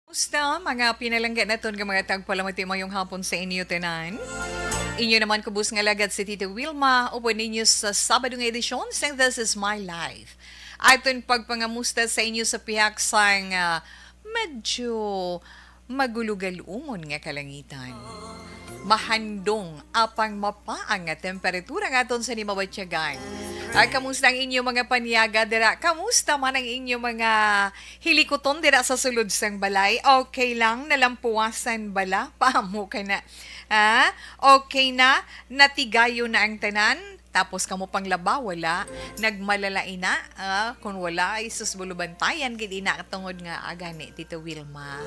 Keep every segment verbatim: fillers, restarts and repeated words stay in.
Kumusta, mga pinalangga naton nga mga tagpalamati? Mayong hapon sa inyo tanan. Inyo naman kubos nga lagad si Tita Wilma, upod ninyo sa Sabado nga edisyon sang This Is My Life. Aton pagpangamusta sa inyo sa pihak sang, ah, medyo magulugalungon nga kalangitan. Mahandong apang mapaang nga temperatura nga aton sa ni mabatyagan. Ah, kamusta ang inyo mga panyaga dira? Kamusta man ang inyo mga hilikuton dira sa sulod sang balay? Okay lang? Nalampuwasan bala? Paamo ka na? Ha? Okay na? Natigayo na ang tanan? Tapos kamo panglaba, wala. Nagmalala ina, ah, kung wala, ay sus, bulubantayan gid ina tungod nga, ah, gani, Tita Wilma.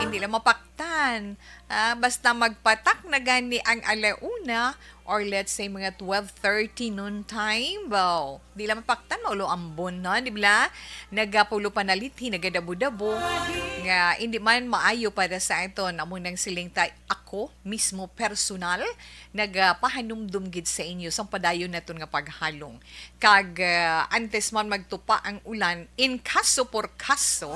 Hindi lang mapaktan. Ah, basta magpatak na gani ang alauna, or let's say mga twelve thirty noon time, baw. Di lang mapaktan, maulo ambon, no? Di ba? Nagapulo panalithi, nagadabo-dabo. Nga, hindi man maayo para sa aton, amo nang siling ta, ako mismo personal, nagapahanumdom gid sa inyo sang padayon naton nga paghalong. Kag, ah, antes man magtupa ang ulan, in caso por caso,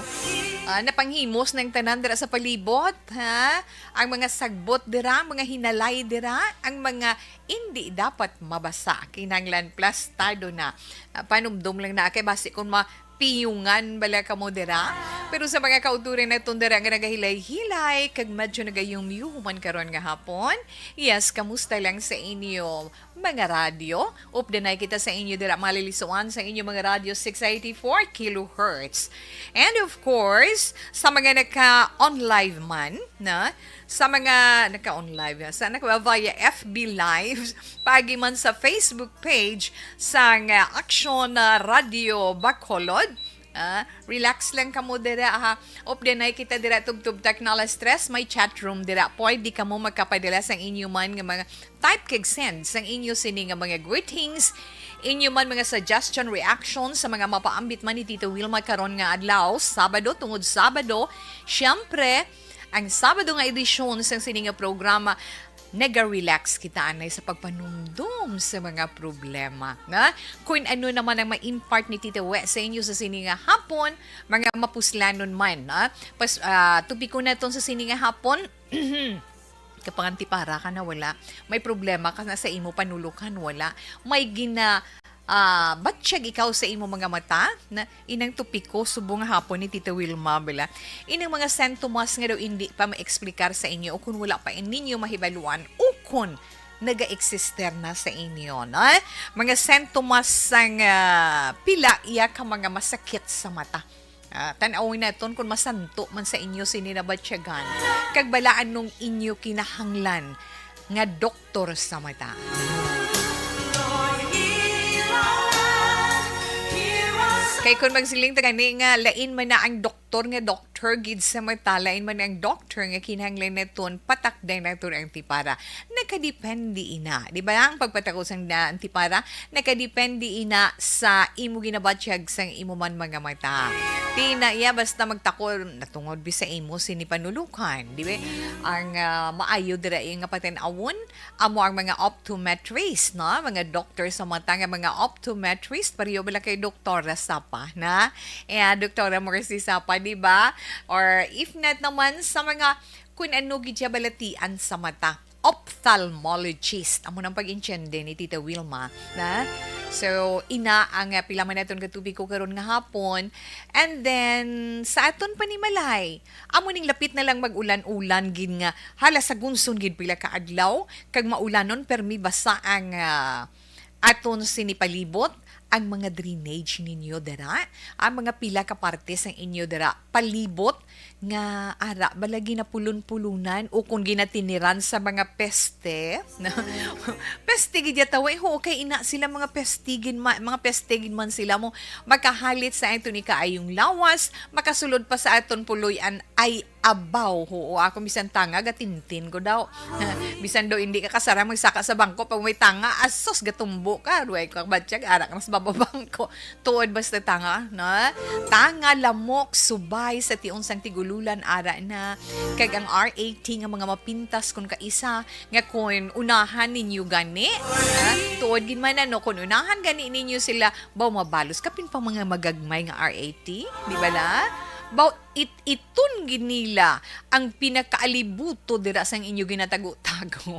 ah, napanghimos ng tanan dira sa palibot, ha? Ang mga sagbot dira, mga hinalay dira, ang mga indi dapat mabasa, kinahanglan plastado na. Ah, panumdom lang na kay basi kung ma-, piyungan bala kamo dira. Pero sa mga kauturan naton dira nga nagahilay-hilay, kag medyo nagayumyuman karon nga hapon, yes, kamusta lang sa inyo mga radyo? Updanay kita sa inyo dira, malilisuan sa inyo mga radyo, six eighty-four kilohertz. And of course, sa mga naka-on live man, na, sa mga naka-on live, sa naka via F B Live, paagi man sa Facebook page sang, ah, Aksyon, ah, Radio Bacolod. Ah, relax lang kamo dira, ha. Updanay kita dira, tubtob ta kag wala stress, may chat room dira. Pwede kamo magkapadala sang inyo man nga mga type kag send sang inyo sini nga mga greetings, inyo man mga suggestion, reaction sa mga mapaambit man ni Tita Wilma karon nga adlaw, Sabado tungod Sabado. Siyempre, ang Sabado nga edisyon sang sini nga programa, naga-relax kita anay sa pagpanumdom sa mga problema, na? Kung ano naman ang ma-impart ni Tita We sa inyo sa sini nga hapon, mga mapuslanon man, na? Pas-, ah, topiko naton sa sini nga hapon, kapangantipara ka na, wala. May problema ka na sa imo panulukan, wala. May gina-, ah, batyag ikaw sa imo mga mata, na inang topiko subong nga hapon ni Tita Wilma, bala. Inang mga sintomas nga daw indi pa ma-explicar sa inyo o kung wala pa ninyo mahibaluan o kung naga-exister na sa inyo, no? Mga sintomas sang, ah, pila iya ka mga masakit sa mata. Ah, tan-awon naton kung masanto man sa inyo sini nabatyagan, kag bala anong inyo kinahanglan nga doktor sa mata. Kay kung magsiling ta gani nga lain man na ang doktor nga doktor gid sa mata, lain man ang doktor nga kinahanglan naton patakday naton ang antipara. Nakadepende ina, di ba, ang pagpatakod sang na antipara? Nakadepende ina sa imo ginabatyag sang imo man mga mata. Di na iya basta magtakod natungod bi sa imo sini panulukan, di ba? Ang, ah, maayo dira iya nga patin-awon, amo ang mga optometrist, no? Mga doktor sa mata nga mga optometrist, pareho bala kay Doktora Sapa, na? Eh, Doktora Mercy Sapa, di ba? Or if not naman sa mga kun ano gid siya balatian sa mata, ophthalmologist. Amo nang pag-intiende ni Tita Wilma, na? So, ina ang, ah, pila man naton ka topiko karon nga hapon. And then, sa aton panimalay, amo ning lapit na lang mag-ulan-ulan gid nga hala sa gunson gid pila ka adlaw, kag maulanon, permi basa ang, ah, aton sini palibot, ang mga drainage ninyo dira, ang mga pila ka parte sang inyo dira palibot nga ara bala ginapulon-pulonan o kung ginatiniran sa mga peste, no? Peste gid yata, way, ho, kay ina sila mga peste gid ma-, mga peste gid man sila mo makahalit sa aton ikaayong lawas, makasulod pa sa aton puloy-an ay abaw, ho, ako bisan tanga gatintin ko daw. Bisan daw hindi ka kasara magsaka sa bangko, pag may tanga, asos, gatumbo ka, duway ka batyag, ara ka na sa baba bangko. Tuod basta tanga, no? Tanga, lamok, subay sa tion sang tigululan, ara na. Kag ang R A T nga mga mapintas kun kaisa, nga kun unahan ninyo gani, ha? Tuod gid man, ano, kun unahan gani ninyo sila, baw mabalos kapin pa mga magagmay nga R A T, di ba na? Baw, it-iton gid nila ang pinakaalibuto dira sang inyo ginatago-tago.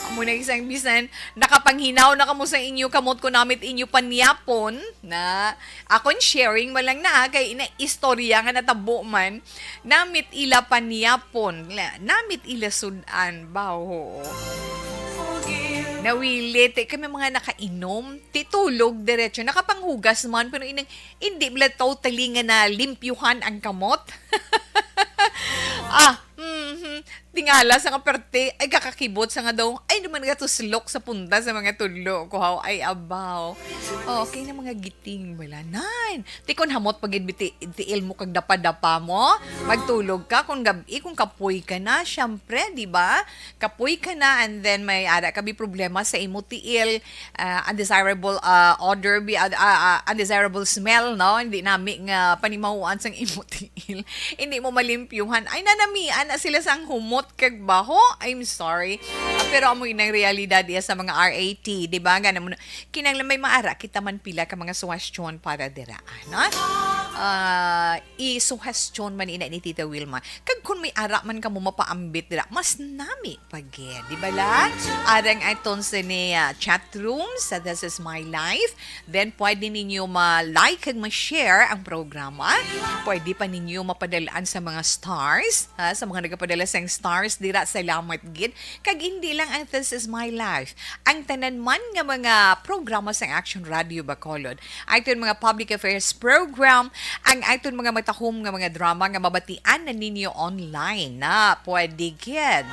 Amo na isang bisan, nakapanghinaw na kamo sa inyo kamot kung namit inyo panyapon na akon sharing mo lang na, kay ina istorya nga natabo man, namit ila panyapon, la-, namit ila sud-an, baw, oo. Nawili, ti kami mga nakainom, ti tulog diretso, nakapanghugas man, pero inang, hindi bala totally nga nalimpyuhan ang kamot. Ah, mhm. Tingala sa nga parte, ay kakakibot sa nga daw, ay naman nga tuslok sa punta sa mga tudlo ko, haw, ay abaw. Okay na mga giting, wala nan. Ti kon hamot pag ti, tiil mo kag dapa-dapa mo, magtulog ka, kung gab-i, kung kapoy ka na, syempre, di ba? Kapoy ka na, and then may ara ka bi problema sa imo tiil, ah, undesirable, ah, odor, bi-, ah, ah, ah, undesirable smell, no? Hindi nami nga panimahuan sang imo tiil. Hindi mo malimpyuhan. Ay, nanamian na sila sang humot kag baho. I'm sorry. Ah, pero amo yun ang realidad iya sa mga R A T, di ba? Nga naman, kinahanglan may maara kita man pila ka mga suhestyon para dira, no? Ah, isuhestyon man ina ni Tita Wilma. Kag kung may ara man kamo mapaambit dira, mas nami pa gid, di ba la? Arang aton sini, ah, chat room sa This Is My Life. Then, pwede ninyo ma-like kag ma-share ang programa. Pwede pa ninyo mapadalaan sa mga stars, ha, sa mga nagapadala sang stars dira, salamat gid. Kag hindi lang ang This Is My Life. Ang tanan man nga mga programa sa Action Radio Bacolod, aton mga public affairs program, ang aton mga matahom nga mga drama nga mabatian na ninyo online na pwede gid.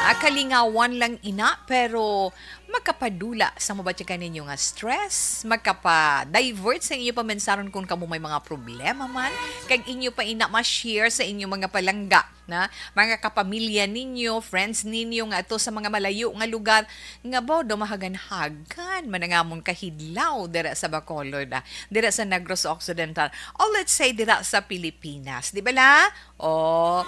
Ah, kalingawan lang ina, pero makapadula sa mabatyagan ninyo nga stress, makapa-divert sa inyo pamensaron kung kamo may mga problema man, kag inyo pa ina ma-share sa inyo mga palangga, na mga kapamilya ninyo, friends ninyo nga ato sa mga malayo nga lugar, nga baw daw mahaganhagan man ang amon kahidlaw dira sa Bacolod, ah, dira sa Negros Occidental, o let's say dira sa Pilipinas, di ba la? O,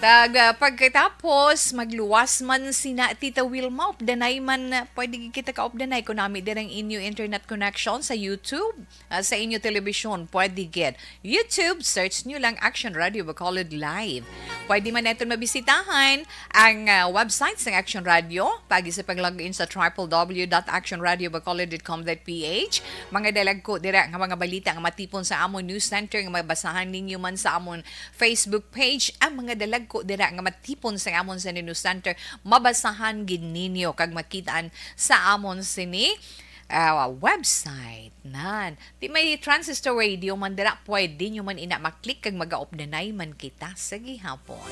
tag, ah, pagkatapos, magluwas man sina Tita Wilma, updanay man, ah, pwede gid kita kaupdanay kung nami dirang inyo internet connection sa YouTube, ah, sa inyo telebisyon, pwede gid. YouTube, search nyo lang Action Radio Bacolod Live. Pwede man naton mabisitahan ang, ah, website sa Action Radio, pagi sa pag-log in sa triple W dot action radio bacolod dot com dot P H. Mga dalagko dira nga mga balita nga matipon sa amon news center nga mabasahan ninyo man sa amon Facebook page, ang mga dalagko dira nga matipon sa amon sa News Center, mabasahan gid ninyo kag makitaan sa amon sini, ah, website. Nan, di may transistor radio man dira, pwede nyo man ina maklik kag magaupdanay man kita sa gihapon.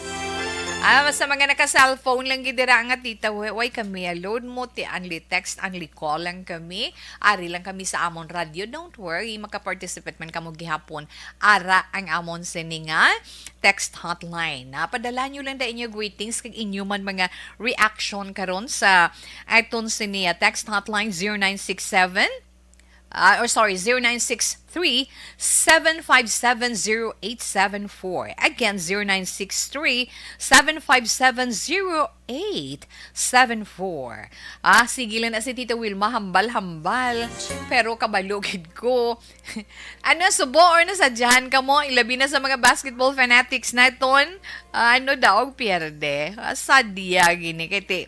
Ah, sa mga naka-cellphone lang gid dira nga tita, way, way kami, ah, load mo, ti only text, only call lang kami. Ari lang kami sa amon radyo. Don't worry, maka-participate man kamo gihapon. Ara ang amon sini nga text hotline. Napadala nyo lang da inyo greetings kag inyo man mga reaction karon sa aton sini, ah, text hotline zero nine six seven, ah, or sorry, zero nine six three, seven five seven, zero eight seven four. Again, zero nine six three, seven five seven, zero eight seven four. Ah, sige lang na si Tita Wilma, hambal-hambal. Pero kabalo gid ko. Ano, subo or nasadyahan kamo? Ilabi na sa mga basketball fanatics naton. Ah, ano daw, og pierde? Ah, sadya gini. Kay ti,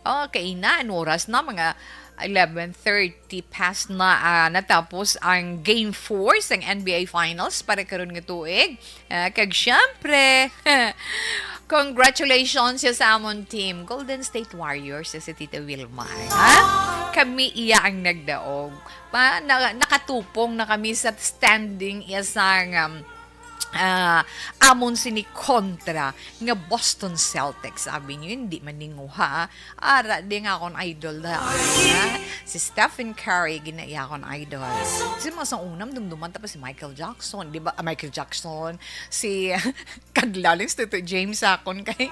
oh, kay ina, ano oras na? Mga eleven thirty past na, ah, natapos ang Game four sang N B A Finals para karon nga tuig. Ah, kag syempre, congratulations siya sa amon team, Golden State Warriors, siya si Tita Wilma, ha? Kami iya ang nagdaog. Pa, na, nakatupong na kami sa standing iya sang, um, ah, amon sini kontra nga Boston Celtics. Sabi niyo, hindi man ninguha, ah. Ara, di nga akon idol na, ah. Si Stephen Curry, gina-, iya akon idol. Si mga sa unam, dumduman ta pa si Michael Jackson, di ba? Ah, Michael Jackson, si Kadlaling si Tito James akon kay.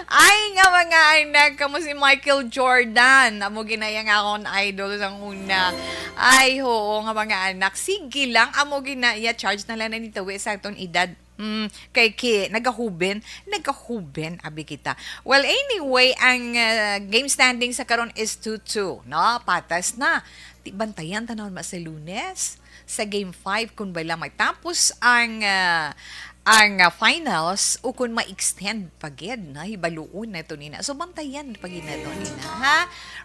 Ay, nga mga anak, kamo si Michael Jordan. Amo ginaya nga akon idol sang una. Ay, oo, nga mga anak. Sige lang, amo ginaya, charge na lang na nitawi sa aton edad. Mm, kay ki-, nagahuben, nagahuben, abi kita. Well, anyway, ang, ah, game standing sa karon is two two, no? Patas na. Ti-, bantayan ta naman sa Lunes, sa game five, kung bala matapos ang, ah, ang, ah, finals, o kung ma-extend pa gid, no? Hibaluon na to nina. So, bantayan pa gid na to nina, ha?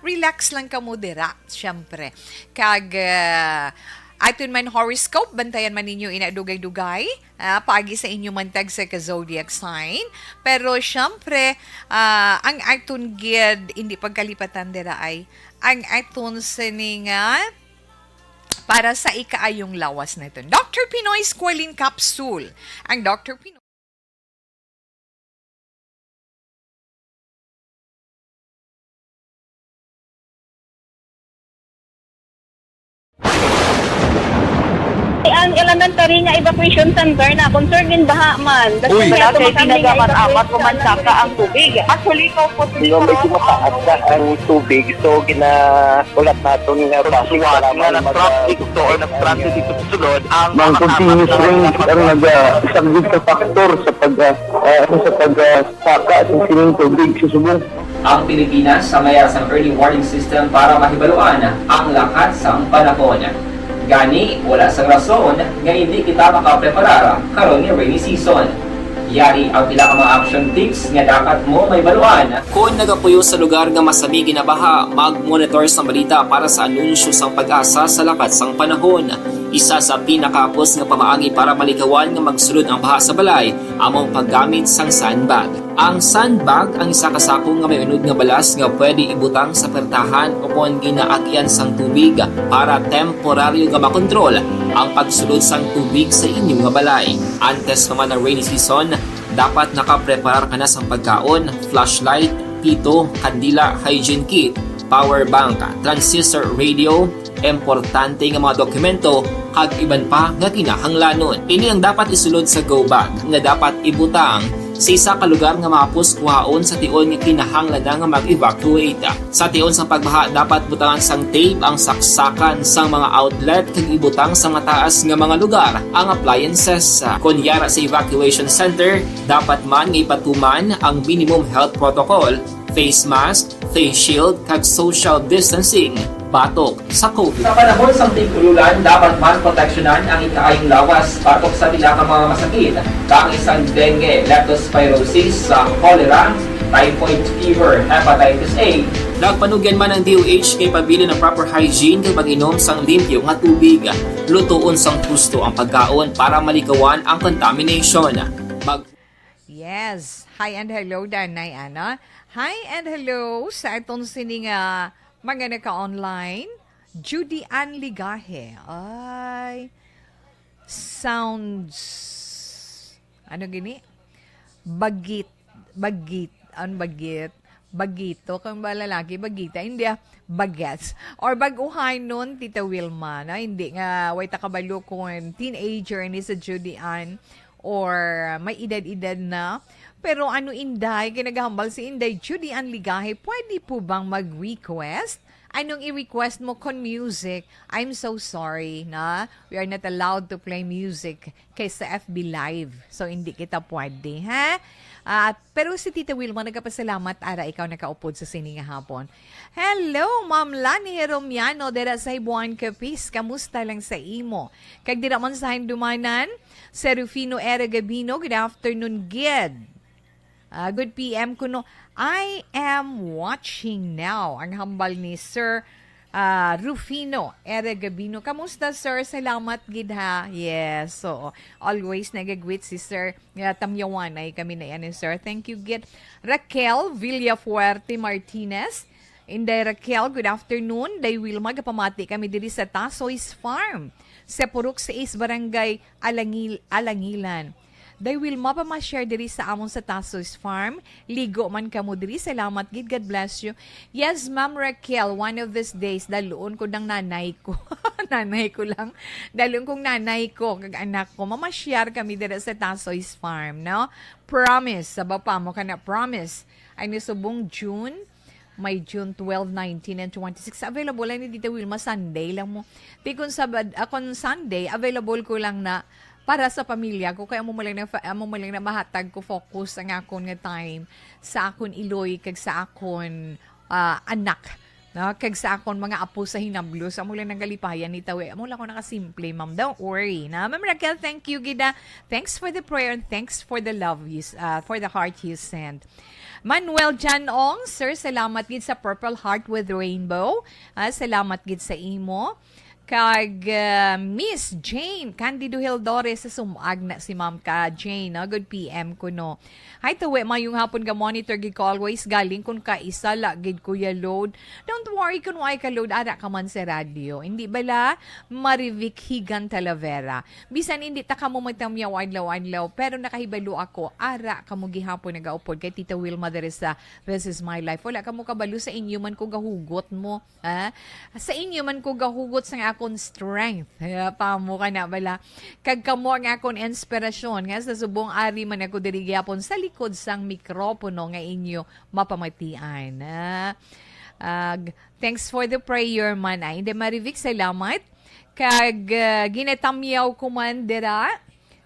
Relax lang kamo dira, syempre. Kag, ah, aton man horoscope, bantayan man ninyo ina dugay-dugay. Ah, paagi sa inyo man tag sa ka zodiac sign. Pero syempre, ah, ang aton gid hindi pagkalipatan dira ay ang aton sining, ah, para sa ikaayong lawas naton. Doctor Pinoy Squalene Capsule. Ang Doctor Pinoy Ang elementary nga evacuation center na concerned in baha man. Uy! Wala kay ginagamat-amat o mansaka ang tubig. Actually, ikaw po Di ba, medyo mataas na ang tubig, so ginahulat naton nga base para may mga traffic to or nag-transit dito sa sulod ang Ang continuous rain ang nagasaglit sa factor sa pag, ah, ah, sa pag, ah, saka sa sining tubig sa subong. Ang Pilipinas sa mayas ang early warning system para mahibaluan ang lakat sang panahon. Gani, wala sang rason nga hindi kita makapreparar karon nga rainy season. Yari ang pila ka mga action tips nga dapat mo mahibaluan. Kon nagapuyo sa lugar nga masami ginabaha, mag-monitor sang balita para sa anunsyo sang PAGASA sa lakat sang panahon. Isa sa pinakahapos nga pamaagi para malikawan nga magsulod ang baha sa balay amo ang paggamit sang sandbag. Ang sandbag ang isa ka sako nga may unod nga balas nga pwede ibutang sa pertahan o kon ginaagyan sang tubig para temporaryo nga makontrol ang pagsulod sang tubig sa inyo nga balay. Antes naman ang rainy season, dapat nakapreparar ka na sang pagkaon, flashlight, pito, kandila, hygiene kit, power bank, transistor radio, importante nga mga dokumento, kag iban pa nga kinahanglanon. Ini ang dapat isulod sa go bag nga dapat ibutang sa isa ka lugar nga mahapos kuhaon sa tion nga kinahanglan na nga mag-evacuate. Sa tion sang pagbaha, dapat butangan sang tape ang saksakan sang mga outlet kag ibutang sa mataas nga mga lugar ang appliances. Kon yara sa evacuation center, dapat man nga ipatuman ang minimum health protocol, face mask, face shield, kag social distancing batok sa COVID. Sa panahon sang tig-ululan, dapat man proteksyonan ang ikaayong lawas batok sa pila ka mga masakit, kaangay sang dengue, leptospirosis, sa cholera, typhoid fever, hepatitis A. Nagpanugyan man ang D O H nga ipabilin ang proper hygiene kag pag-inom sang limpyo nga tubig. Lutoon sang husto ang pagkaon para malikawan ang contamination. Mag- Yes. Hi and hello, Danay, ano? Hi and hello sa aton sini nga mga naka-online. Judy Ann Ligahe. Ay, sounds, ano gini? Bagit, bagit, an bagit, bagito, kang ba lalaki, bagita, hindi ah, bagets. Or bag-uhanon, Tita Wilma, na hindi nga, way ta kabalo kung teenager ni sa Judy Ann or may edad-edad na. Pero ano, Inday, kay naghambal si Inday Judy Ann Ligahe, pwede po bang mag-request? Anong i-request mo kon music? I'm so sorry, na we are not allowed to play music kay sa F B Live. So, hindi kita pwede, ha? At, pero si Tita Wilma, nagapasalamat, ara, ikaw nakaupod sa sini nga hapon. Hello, Ma'am Lani Romiano, dira sa Hibuan, Capiz. Kamusta lang sa imo? Kag dira man sa Hindumanan, Serufino Era Gabino, good afternoon, gid. Ah, good P M kuno. I am watching now. Ang hambal ni Sir, ah, Rufino Era Gabino. Kamusta, sir? Salamat gid, ha. Yes, so always nagagwit si Sir. Nga tamyawanay kami na yan, eh, sir. Thank you, gid. Raquel Villafuerte Martinez. Inday Raquel, good afternoon. Day Wilma, gapamati kami diri sa Tasoy's Farm, sa Purok sais, Barangay Alangil-, Alangilan. Day Wilma, pama-share diri sa amon sa Tasoy's Farm. Ligo man kamo diri. Salamat gid. God bless you. Yes, Ma'am Raquel, one of these days, daluon ko ng nanay ko. Nanay ko lang. Daluon kong nanay ko, kag anak ko. Mamasyar kami diri sa Tasoy's Farm, no? Promise, sa bapa mo ka na, promise. Ay, ni subong June, may June twelve, nineteen, and twenty-six. Available lang ni Tita Wilma, Sunday lang mo. Di kung Sabad-, ah, kung Sunday, available ko lang na para sa pamilya ko, kay amo man lang na, amo man lang na mahatag ko focus ang akon nga time sa akon iloy kag sa akon, ah, anak, no? Kag sa akon mga apo sa hinablos, amo lang nagalipayan ni tawi. Amo lang ko nakasimple, ma'am. Don't worry, na. Ma'am Raquel, thank you, gid, ah. Thanks for the prayer and thanks for the love you s-, ah, for the heart you sent. Manuel Jan Ong, sir, salamat gid sa Purple Heart with Rainbow. Ah, salamat gid sa imo. Kag, ah, Miss Jane Candido Hildores, sa sumag na si Ma'am ka Jane, no? Good P M kuno. Hi, tawi, mayong hapon, ga-monitor gid ko always, galing kun kaisa la gid, Kuya Load. Don't worry kun way ka load, ara ka man sa radyo. Hindi bala, Marivic Higan Talavera. Bisan hindi ta kamo magtamyaw adlaw-adlaw, pero nakahibalo ako, ara kamo gihapon nagaupod kay Tita Wilma diri sa This Is My Life. Wala kamo kabalo sa inyo man ko gahugot mo. Ha? Sa inyo man ko gahugot sang akon strength. Ha, pamo ka na bala. Kag kamo ang akon inspirasyon, nga sa subong ari man ako diri gyapon sa likod sang mikropono nga inyo mapamatian. Ha? Ag, thanks for the prayer man. Ay, hindi, Marivic, salamat. Kag, ah, ginatamyaw ko man dira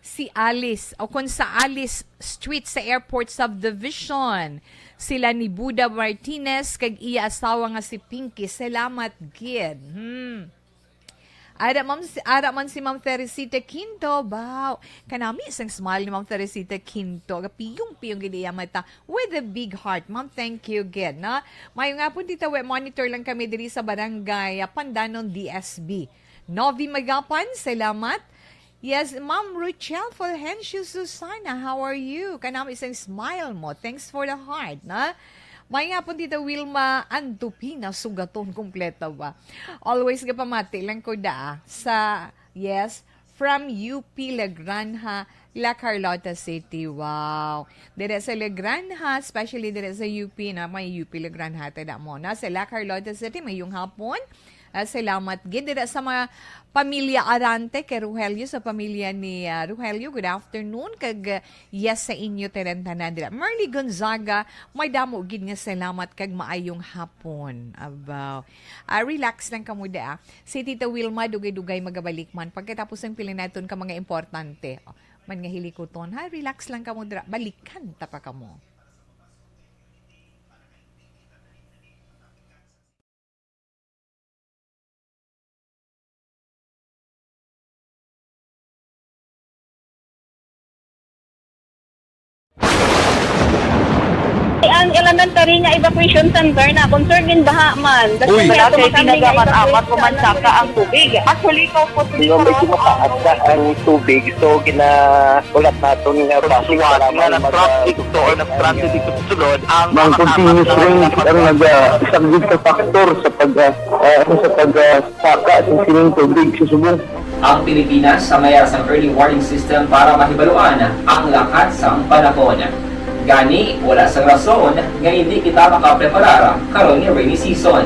si Alice, o kung sa Alice Street sa Airport Subdivision. Sila ni Buda Martinez kag iya asawa nga si Pinky. Salamat gid. Hmm. Ara, ma'am, si, ara man si Ma'am Teresita Quinto. Baw, kanami sang smile ni Ma'am Teresita Quinto. Piyong-piyong gid iya mata with a big heart. Ma'am, thank you gid, no? Mayo nga po, Tita We, monitor lang kami diri sa barangay, ah, Pandanon, D S B. Novi Magapan, salamat. Yes, Ma'am Rochelle Fulgencio Susana, how are you? Kanamo isang smile mo. Thanks for the heart, na? May nga po, Tita Wilma Antupina, sugaton, kompleto ba? Always ka pamati lang ko da sa, yes, from U P La Granja, La Carlota City. Wow. Dire sa La Granja, especially dire sa U P, na may U P La Granja, tada mo. Na sa La Carlota City, mayong hapon. Ah, salamat gid dira sa mga pamilya Arante kay Rogelio, sa pamilya ni, ah, Rogelio. Good afternoon. Kag, ah, yes sa inyo tanan-tanan dira. Merly Gonzaga, may damo gid nga salamat kag maayong hapon. Abaw. Ah, relax lang kamo da, ah. Si Tita Wilma, dugay-dugay magabalik man. Pagkatapos ang pila naton ka mga importante. Oh, man nga hilikuton, ha? Relax lang kamo dira. Balikan ta pa kamo. Ang elementary nga evacuation center na concern din baha man. Uy. Wala kay tinaga man amat ko man saka ang tubig. Actually, ko po. Di ba may kumakaat na ang tubig? So, gina-, ulat naton nga traffic nga nag-traffic to or nag-transit dito sa sulod, ang Mang continuous rain ang nag-, ah, isang good factor sa pag, ah, ah, sa pag, ah, saka sa sining tubig sa subong. Ang Pilipinas sa mayar sang early warning system para mahibaluan ang lakat sang panahon. Gani, wala sang rason nga hindi kita makapreparar karon nga rainy season.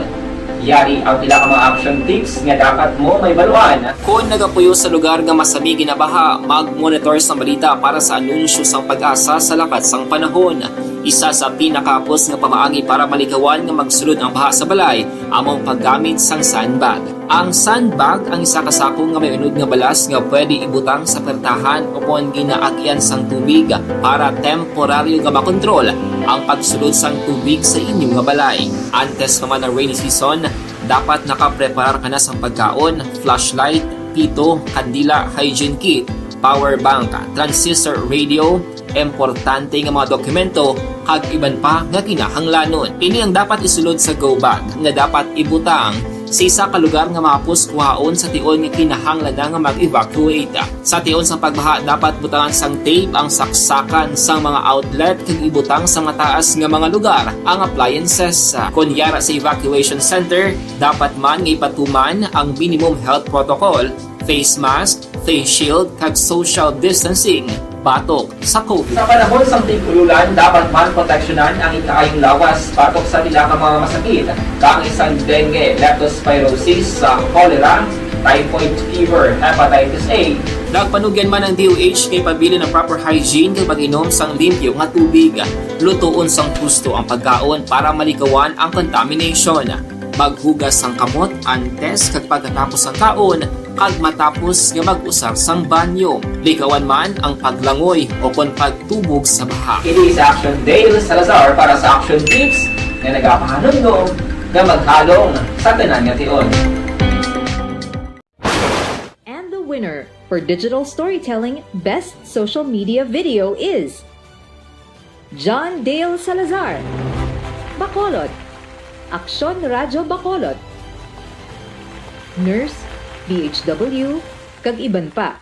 Yari ang pila ka mga action tips nga dapat mo mahibaluan. Kon nagapuyo sa lugar nga masami ginabaha, mag-monitor sang balita para sa anunsyo sang PAGASA sa lakat sang panahon. Isa sa pinakahapos nga pamaagi para malikawan nga magsulod ang baha sa balay amo ang paggamit sang sandbag. Ang sandbag ang isa ka sako nga may unod nga balas nga pwede ibutang sa pertahan o kon ginaagian sang tubig para temporaryo nga makontrol ang pagsulod sang tubig sa inyo nga balay. Antes pa man ang rainy season, dapat nakapreparar ka na sang pagkaon, flashlight, pito, kandila, hygiene kit, power bank, transistor radio, importante nga mga dokumento, kag iban pa nga kinahanglanon. Ini ang dapat isulod sa go bag nga dapat ibutang sa isa ka lugar nga mahapos kuhaon sa tion nga kinahanglan na nga mag-evacuate. Sa tion sang pagbaha, dapat butangan sang tape ang saksakan sang mga outlet kag ibutang sa mataas nga mga lugar ang appliances. Kon yara sa evacuation center, dapat man nga ipatuman ang minimum health protocol, face mask, face shield, kag social distancing batok sa COVID. Sa panahon sang tig-ululan, dapat man proteksyonan ang ikaayong lawas batok sa pila ka mga masakit, kaangay sang dengue, leptospirosis, sa cholera, typhoid fever, hepatitis A. Nagpanugyan man ang D O H kay pabilin ang proper hygiene kag pag-inom sang limpyo nga tubig, lutoon sang husto ang pagkaon para malikawan ang contamination. Maghugas sang kamot antes kag pagkatapos sang kaon, kag matapos nga mag-usar sang banyo. Likawan man ang paglangoy o kon pagtubog sa baha. Ini si Action Dale Salazar para sa Action Tips nga nagapahanumdom nga maghalong sa tanan nga tion. And the winner for digital storytelling best social media video is John Dale Salazar, Bacolod, Aksyon Radyo Bacolod, nurse, D H W, kag iban pa.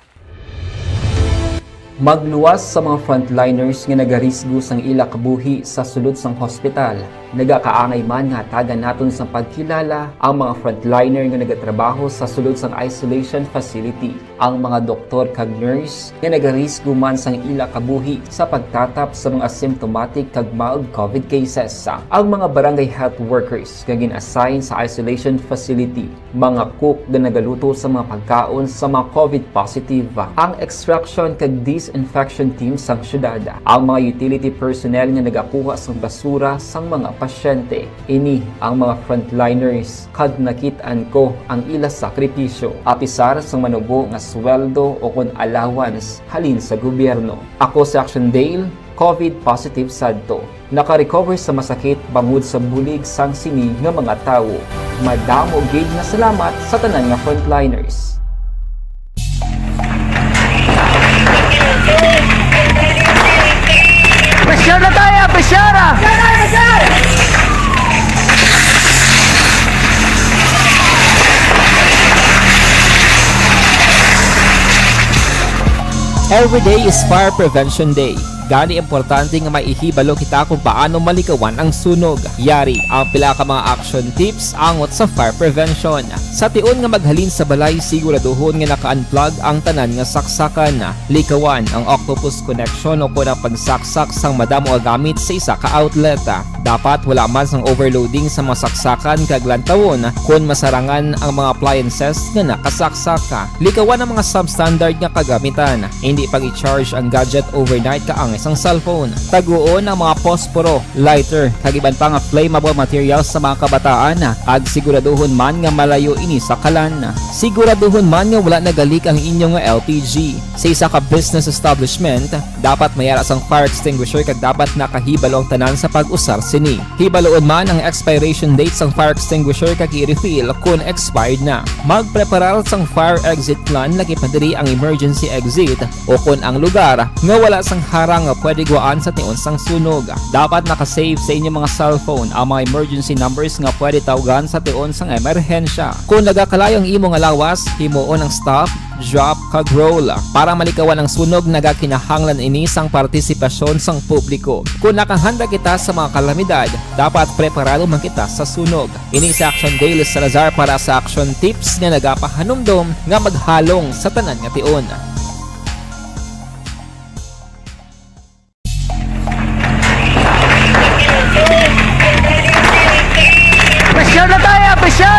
Magluwas sa mga frontliners nga nagarisgo sang ila kabuhi sa sulod sang hospital. Nagakaangay man nga hatagan naton sang pagkilala ang mga frontliner nga nagatrabaho sa sulod sang isolation facility, ang mga doktor kag nurse nga nagarisgo man sang ila kabuhi sa pagtatap sa mga asymptomatic kag mild covid cases, ang mga barangay health workers nga gin-assign sa isolation facility, mga cook nga nagaluto sa mga pagkaon sa mga covid positive, ang extraction kag disinfection team sang syudad, ang mga utility personnel nga nagakuha sang basura sang mga pasyente. Ini ang mga frontliners, kag nakit-an ko ang ila sakripisyo, apisar sang manubo nga sweldo o kon allowance halin sa gobyerno. Ako si Action Dale, covid positive sadto. Naka-recover sa masakit bangod sa bulig sang sini nga mga tawo. Madamo gid nga salamat sa tanan nga frontliners. Pressure na tayo, pressure! Every day is Fire Prevention Day. Gani, importante nga may ihibalo kita kung paano malikawan ang sunog. Yari ang pila ka mga action tips angot sa fire prevention. Sa tion nga maghalin sa balay, siguraduhon nga naka-unplug ang tanan nga saksakan. Likawan ang octopus connection o kon ang pagsaksak sang madamo nga gamit sa isa ka outlet. Dapat wala man sang overloading sa mga saksakan kag lantawon kon masarangan ang mga appliances nga nakasaksak. Likawan ang mga substandard nga kagamitan. Hindi pag-i-charge ang gadget overnight kaangay sang cellphone. Taguon ang mga posporo, lighter, kag iban pa nga flammable materials sa mga kabataan, kag siguraduhon man nga malayo ini sa kalan. Siguraduhon man nga wala nagalik ang inyo nga L P G. Sa isa ka business establishment, dapat may ara sang fire extinguisher kag dapat nakahibalo ang tanan sa pag-usar sini. Hibaloon man ang expiration date sang fire extinguisher kag i-refill kon expired na. Magpreparar sang fire exit plan, lakip na diri ang emergency exit o kon ang lugar nga wala sang harang nga pwede guwaan sa tion sang sunog. Dapat naka-save sa inyo mga cellphone ang mga emergency numbers nga pwede tawgan sa tion sang emerhensya. Kon nagakalayo ang imo nga lawas, himuon ang stop, drop, kag roll. Para malikawan ang sunog, nagakinahanglan ini sang partisipasyon sang publiko. Kon nakahanda kita sa mga kalamidad, dapat preparado man kita sa sunog. Ini si Action Dale Salazar para sa Action Tips nga nagapahanumdom nga maghalong sa tanan nga tion. Pressure na tayo, pressure!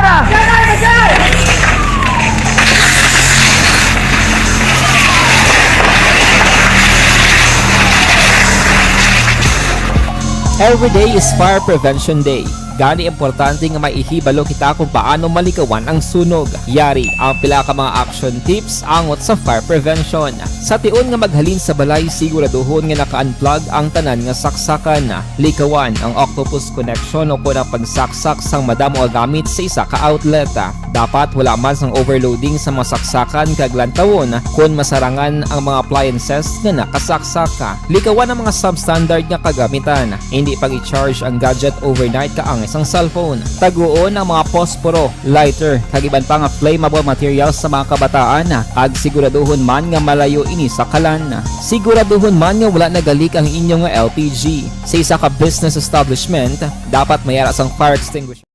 Every day is Fire Prevention Day. Gani, importante nga may ihibalo kita kung paano malikawan ang sunog. Yari ang pila ka mga action tips angot sa fire prevention. Sa tion nga maghalin sa balay, siguraduhon nga naka-unplug ang tanan nga saksakan. Likawan ang octopus connection o kon ang pagsaksak sang madamo nga gamit sa isa ka outlet. Dapat wala man sang overloading sa mga saksakan kag lantawon kon masarangan ang mga appliances nga nakasaksak. Likawan ang mga substandard nga kagamitan. Hindi pag-i-charge ang gadget overnight kaangay sang cellphone. Taguon ang mga posporo, lighter, kag iban pa nga flammable materials sa mga kabataan, kag siguraduhon man nga malayo ini sa kalan. Siguraduhon man nga wala nagalik ang inyo nga L P G. Sa isa ka business establishment, dapat may ara sang fire extinguisher.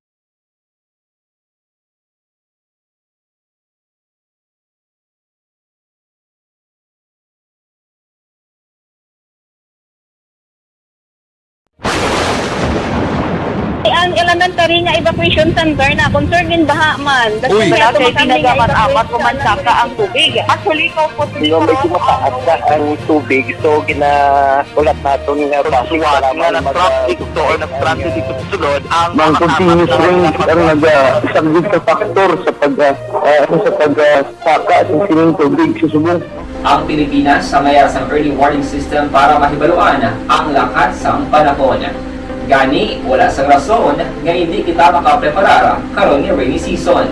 Ang elementary nga evacuation center na concern in baha man. That's Uy. Why Wala ato kay kami nga ginagaman amat evacuation man saka ang tubig. Actually, ikaw po, Di ba, medyo mataas na ang tubig, so ginahulat naton nga Pagsuwat nga nag-traffic to or nag-traffic ito sulod ang Ang mga continuous rain ang nag-, ah, isang big factor sa pag, ah, ah, ano, sa pag, ah, saka sa sining tubig sa subong. Ang Pilipinas sa mayara sang early warning system para mahibaluan ang lakat sang panahon. Gani, wala sang rason nga hindi kita makapreparar karon nga rainy season.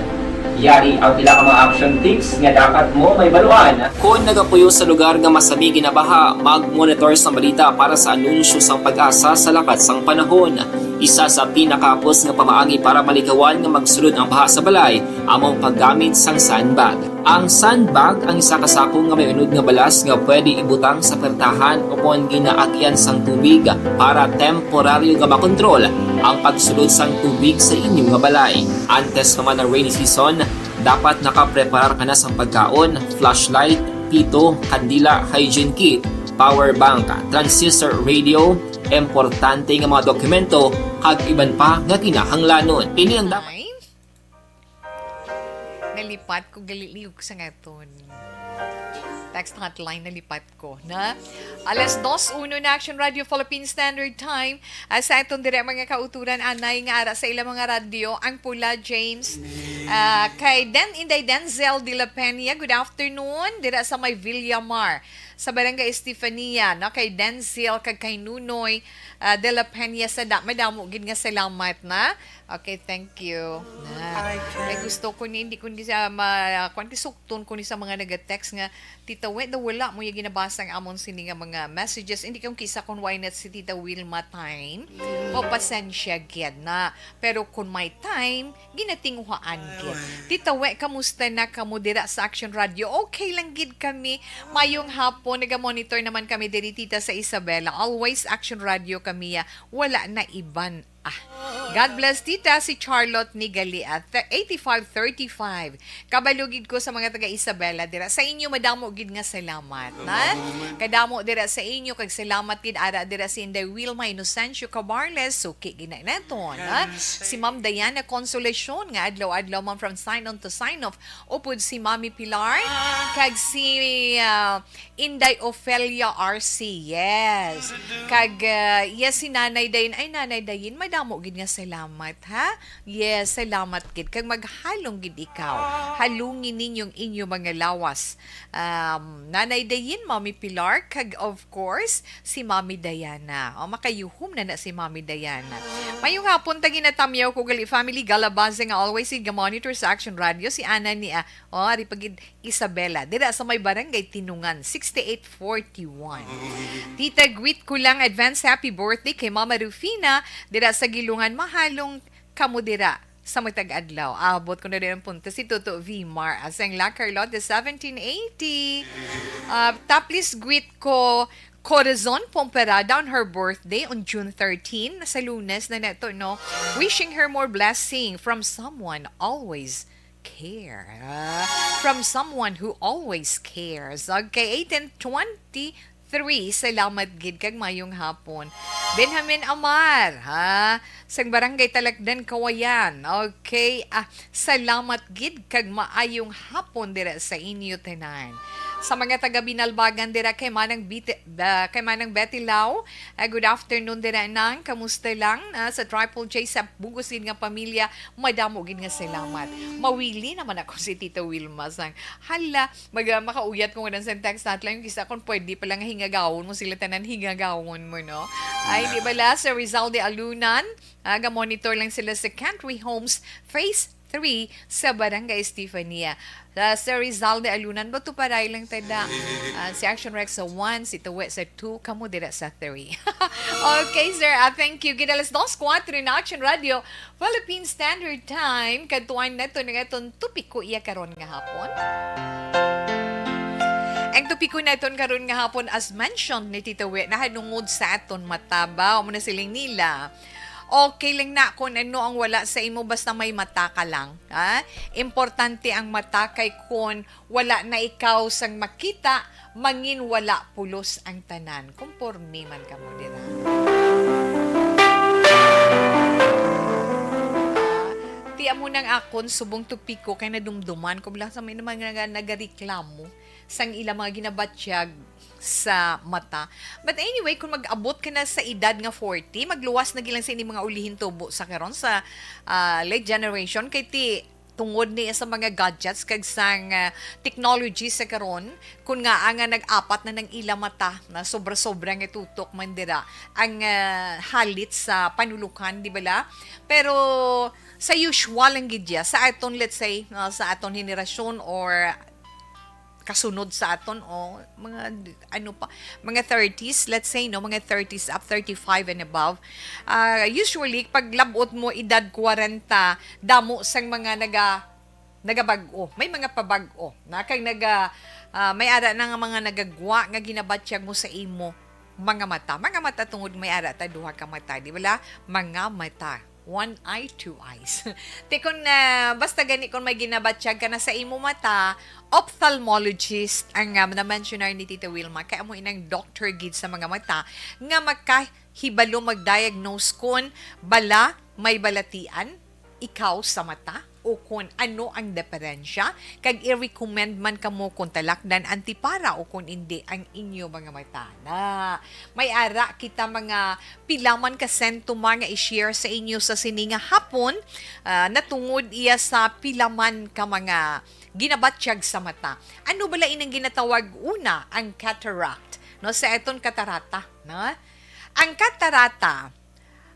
Yari ang pila ka mga action tips nga dapat mo mahibaluan. Kon nagapuyo sa lugar nga masami ginabaha, mag-monitor sang balita para sa anunsyo sang PAGASA sa lakat sang panahon. Isa sa pinakahapos nga pamaagi para malikawan nga magsulod ang baha sa balay amo ang paggamit sang sandbag. Ang sandbag ang isa ka sako nga may unod nga balas nga pwede ibutang sa pertahan o kon ginaagyan sang tubig para temporaryo nga makontrol ang pagsulod sang tubig sa inyo nga balay. Antes pa man ang rainy season, dapat nakapreparar ka na sang pagkaon, flashlight, pito, kandila, hygiene kit, power bank, transistor radio, importante nga mga dokumento, kag iban pa nga kinahanglanon. Ini ang dapat Time? Nalipat ko, gali liog sa ngaton. Text hotline, nalipat ko, na? Alas dos uno na, Action Radio Philippine Standard Time. Ah, sa aton dire, mga kauturan, anay nga ara sa ilang mga radyo, ang pula, James. Ah, kay Den, Inday Denzel de la Peña, good afternoon. Dira sa may Villamar, sa Barangay Estefania, no? Kay Denzel, kag kay Nunoy, ah, de la Peña, sa da-, madamo gid nga salamat na. Okay, thank you. Na. Ay, gusto ko ni, hindi ko ni sa ma-, kwan, kisukton ko ni sa mga nag-text nga, "Tita We, daw wala mo yung ginabasa ang amon sini nga mga messages." Hindi ko kisa kung why not si Tita Wilma Time. O, pasensya gid na. Pero kung may time, ginatinguhaan gid. Tita We, kamusta na kamo dira sa Action Radio? Okay lang gid kami. Mayong hapon, naga-monitor naman kami diri, Tita, sa Isabela. Always Action Radio kami, ah. Wala na iban. Ah, God bless, Tita, si Charlotte ni Galia, th-, eighty-five thirty-five. Kabalo gid ko sa mga taga Isabela dira. Sa inyo, madamo gid nga salamat, na? Kadamo dira sa inyo, kag salamat gid ara dira si Inday Wilma Inocencio Cabarles, suki gid na naton, na? Si Ma'am Diana Consolacion, nga adlaw-adlaw man from sign on to sign off, upod si Mami Pilar, kag si, ah, Inday Ofelia R C, yes. Kag, ah, yes, si Nanay Dayin. Ay, Nanay Dayin, madamo gid nga salamat, ha? Yes, salamat gid. Kag maghalong gid ikaw. Halungi ninyong inyo mga lawas. Um, Nanay Dayin, Mami Pilar, kag of course, si Mami Diana. O, makayuhom na na si Mami Diana. Mayong hapon, tagi na tamyaw ko gali family, Galabaze nga always gid ga-monitor sa Action Radio, si Ana ni, ah, o, ari pa gid Isabela, dira sa may Barangay Tinungan, sixty-eight forty-one. Tita, greet ko lang advance happy birthday kay Mama Rufina, dira sa Gilungan. Mahalong kamo dira sa matag adlaw. Abot ko na rin ang punto si Toto Vimar. Asang La Carlota, seventeen eighty. Ah, ta please greet ko Corazon Pomperada on her birthday on June thirteen. Sa Lunes na neto, no? Wishing her more blessing from someone always care. Ah, from someone who always cares. Okay, eighteen twenty-three, salamat gid kag mayong hapon. Benjamin Amar, ha? Sang Barangay Talakdan, Kawayan. Okay, ah, salamat gid kag maayong hapon dira sa inyo tanan. Sa mga taga Binalbagan dira kay Manang Bit-, ah, kay Manang Betty Lau, ah, good afternoon dira, Nang. Kamusta lang? Ah, sa Triple J sa bugos gid nga pamilya, madamo gid nga salamat. Mawili naman ako si Tita Wilma sang, hala, mag-, ah, makauyat ko nga sa text hotline, kisa kung pwede pala nga hingagawon mo sila tanan, hingagawon mo, no? Ay, di bala, Sir Rizal de Alunan, ah, ga-monitor lang sila sa Country Homes Phase three sa Barangay Estefania. Ah, Sir Rizal de Alunan, bato paray lang tada. Ah, si Action Rex sa one, si Tuwe sa two, kamo dira sa three. Okay, sir. Ah, thank you. Gid alas dos kuwatro na Action Radio, Philippine Standard Time. Kadtuan nato na aton topiko iya karon nga hapon. Ang topiko naton karon nga hapon, as mentioned ni Tita We, nahanungod sa aton mata ba. Amo na siling nila, okay lang na kung ano ang wala sa imo, basta may mata ka lang, ha? Importante ang mata, kay kung wala na ikaw sang makita, mangin wala pulos ang tanan. Kumporme man kamo dira. Amo nang akon subong topiko kay nadumduman ko bala sa may mga naga-, nagareklamo sang ila mga ginabatyag sa mata. But anyway, kung mag-abot ka na sa edad nga forty, magluwas na gilang sa ining mga ulihin tubo sa karon sa, ah, late generation kay ti tungod ni sa mga gadgets kag sang, ah, technology sa karon, kun nga nga nag-apat na nang ila mata na sobra-sobra nga tutok man dira ang, ah, halit sa panulukan, di bala? Pero sa usual lang gid ya, sa aton, let's say, no, sa aton henerasyon or kasunod sa aton, o mga d-, ano pa, mga thirties, let's say, no, mga thirties up, thirty-five and above. Ah, usually, pag labot mo edad kwarenta, damo sang mga naga-, nagabag-o. May mga pabag-o na kag naga-, ah, may ara na nga mga nagagwa nga ginabatyag mo sa imo mga mata. Mga mata tungod may ara ta duha ka mata, di bala? Mga mata. One eye, two eyes. Ti kun, ah, basta gani kung may ginabatyag ka na sa imo mata, ophthalmologist ang, ah, na-mentionar ni Tita Wilma, kay amo inang doctor gid sa mga mata nga makahibalo mag-diagnose kon bala may balatian ikaw sa mata o kon ano ang diferensya, kag i-recommend man kamo kon talakdan antipara o kon indi ang inyo mga mata. Na may ara kita mga pila man ka sentoma nga i-share sa inyo sa sini nga hapon, ah, natungod iya sa pila man ka mga ginabatyag sa mata. Ano bala inang ginatawag una ang cataract, no? Sa aton katarata, no? Ang katarata,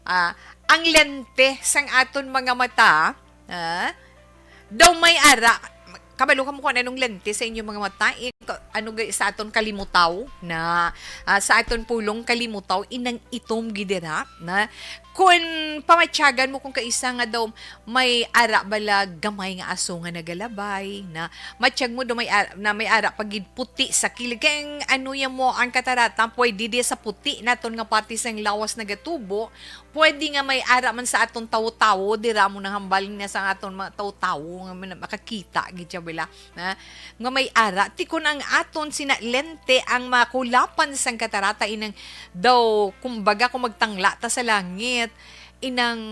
ah, ang lente sang aton mga mata, ah, daw may ara, kabalo kamo kung anong lente sa inyong mga mata? I-, ano gay sa aton kalimutaw na, ah, sa aton pulong kalimutaw, inang itom gid dira na. Kung pamatyagan mo kung kaisa nga daw may ara bala gamay nga aso nga nagalabay na, matyag mo daw may ara, na may ara pa gid puti sa kilig. Kay ang ano ya mo, ang katarata, pwede di sa puti naton nga parte sang lawas nagatubo, pwede nga may ara man sa aton tawo-tawo, dira mo nahambal niya sa aton mga tawo-tawo nga man-, makakita gid siya bala, na, nga may ara. Ti kun ang aton sina lente ang makulapan sang katarata, inang daw, kumbaga, kung magtangla ta sa langit, inang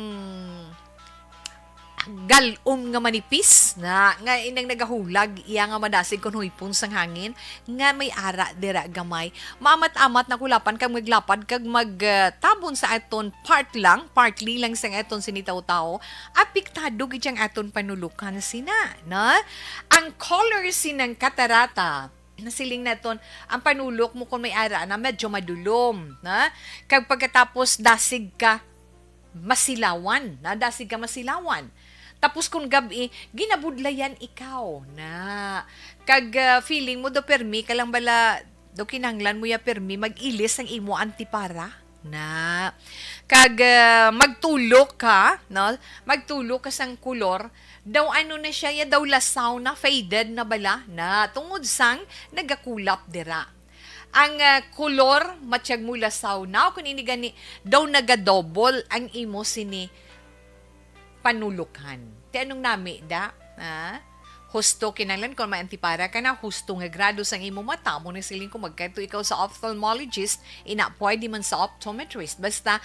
galon nga manipis na, nga inang nagahulag iya nga madasig kon huypon sang hangin, nga may ara dira gamay. Maamat-amat na kulapan kag maglapad kag mag, ah, tabon sa aton part lang, partly lang sang aton sinitaw-tawo, apektado gid ang aton panulukan sina, no? Ang color sinang katarata, nasiling naton, ang panulok mo kung may ara na medyo madulom, na? Kag pagkatapos dasig ka masilawan, na dasig ka masilawan. Tapos kung gab-i, ginabudlayan ikaw na. Kag, ah, feeling mo do permi ka lang bala, do kinahanglan mo ya permi mag-ilis ang imo antipara na. Kag, ah, magtulok ka, no? Magtulok ka sang kolor. Daw ano na siya, ya daw lasaw na, faded na bala na. Tungod sang nagakulap dira. Ang, ah, kolor, matyag mo lasaw na. O kung ini gani, daw nagadouble ang imo sini panulukan. Ti anong nami, da? Ha? Husto kinahanglan kung may antipara ka na, husto nga grado sang imo mata, mo ni siling ko magkadto ikaw sa ophthalmologist, ina pwede man sa optometrist. Basta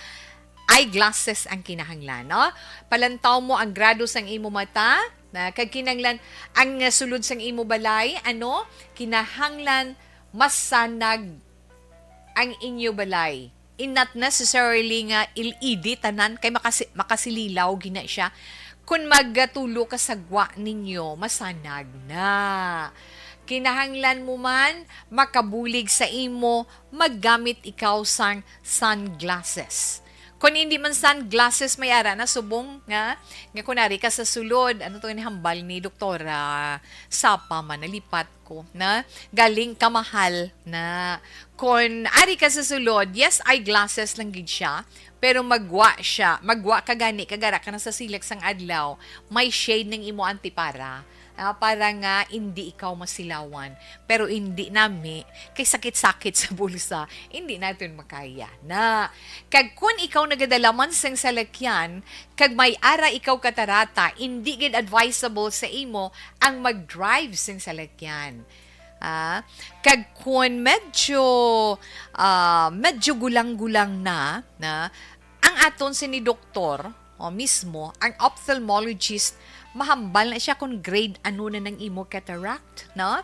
eyeglasses ang kinahanglan, no? Palantaw mo ang grado sang imo mata, na kag kinahanglan ang, uh, sulod sang imo balay, ano? Kinahanglan masanag ang inyo balay. In not necessarily nga L E D tanan kay makasi-, makasililaw gina siya. Kun magatulo ka sa gwa ninyo, masanag na. Kinahanglan mo man makabulig sa imo, maggamit ikaw sang sunglasses. Kung hindi man sunglasses, may ara na subong nga, nga kung ari ka sa sulod, ano to yung hambal ni Doktora Sapa man, nalipat ko, na galing kamahal na. Kon ari ka sa sulod, yes, eyeglasses lang gid siya, pero magwa siya, magwa ka gani, kag ara ka na sa silak sang adlaw, may shade ng imo antipara, ah, para nga hindi ikaw masilawan. Pero hindi nami, kay sakit-sakit sa bulsa, hindi natin makaya. Na, kag kun ikaw nagadala man sang salakyan, kag may ara ikaw katarata, hindi gid advisable sa imo ang mag-drive sing salakyan. Ah, kag kun medyo, ah, medyo gulang-gulang na, na, ang aton sini doktor, o mismo, ang ophthalmologist, mahambal na siya kung grade ano na ng imo cataract, no?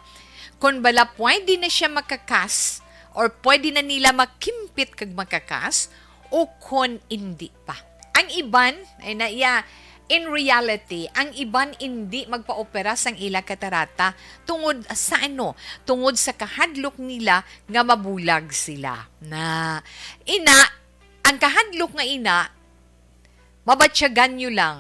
Kung bala pwede na siya makakas or pwede na nila makimpit kag makakas o kon indi pa. Ang iban, ay na iya, in reality, ang iban indi magpaopera sang ila katarata tungod sa ano? Tungod sa kahadlok nila nga mabulag sila. Na, ina, ang kahadlok nga ina, mabatyagan nyo lang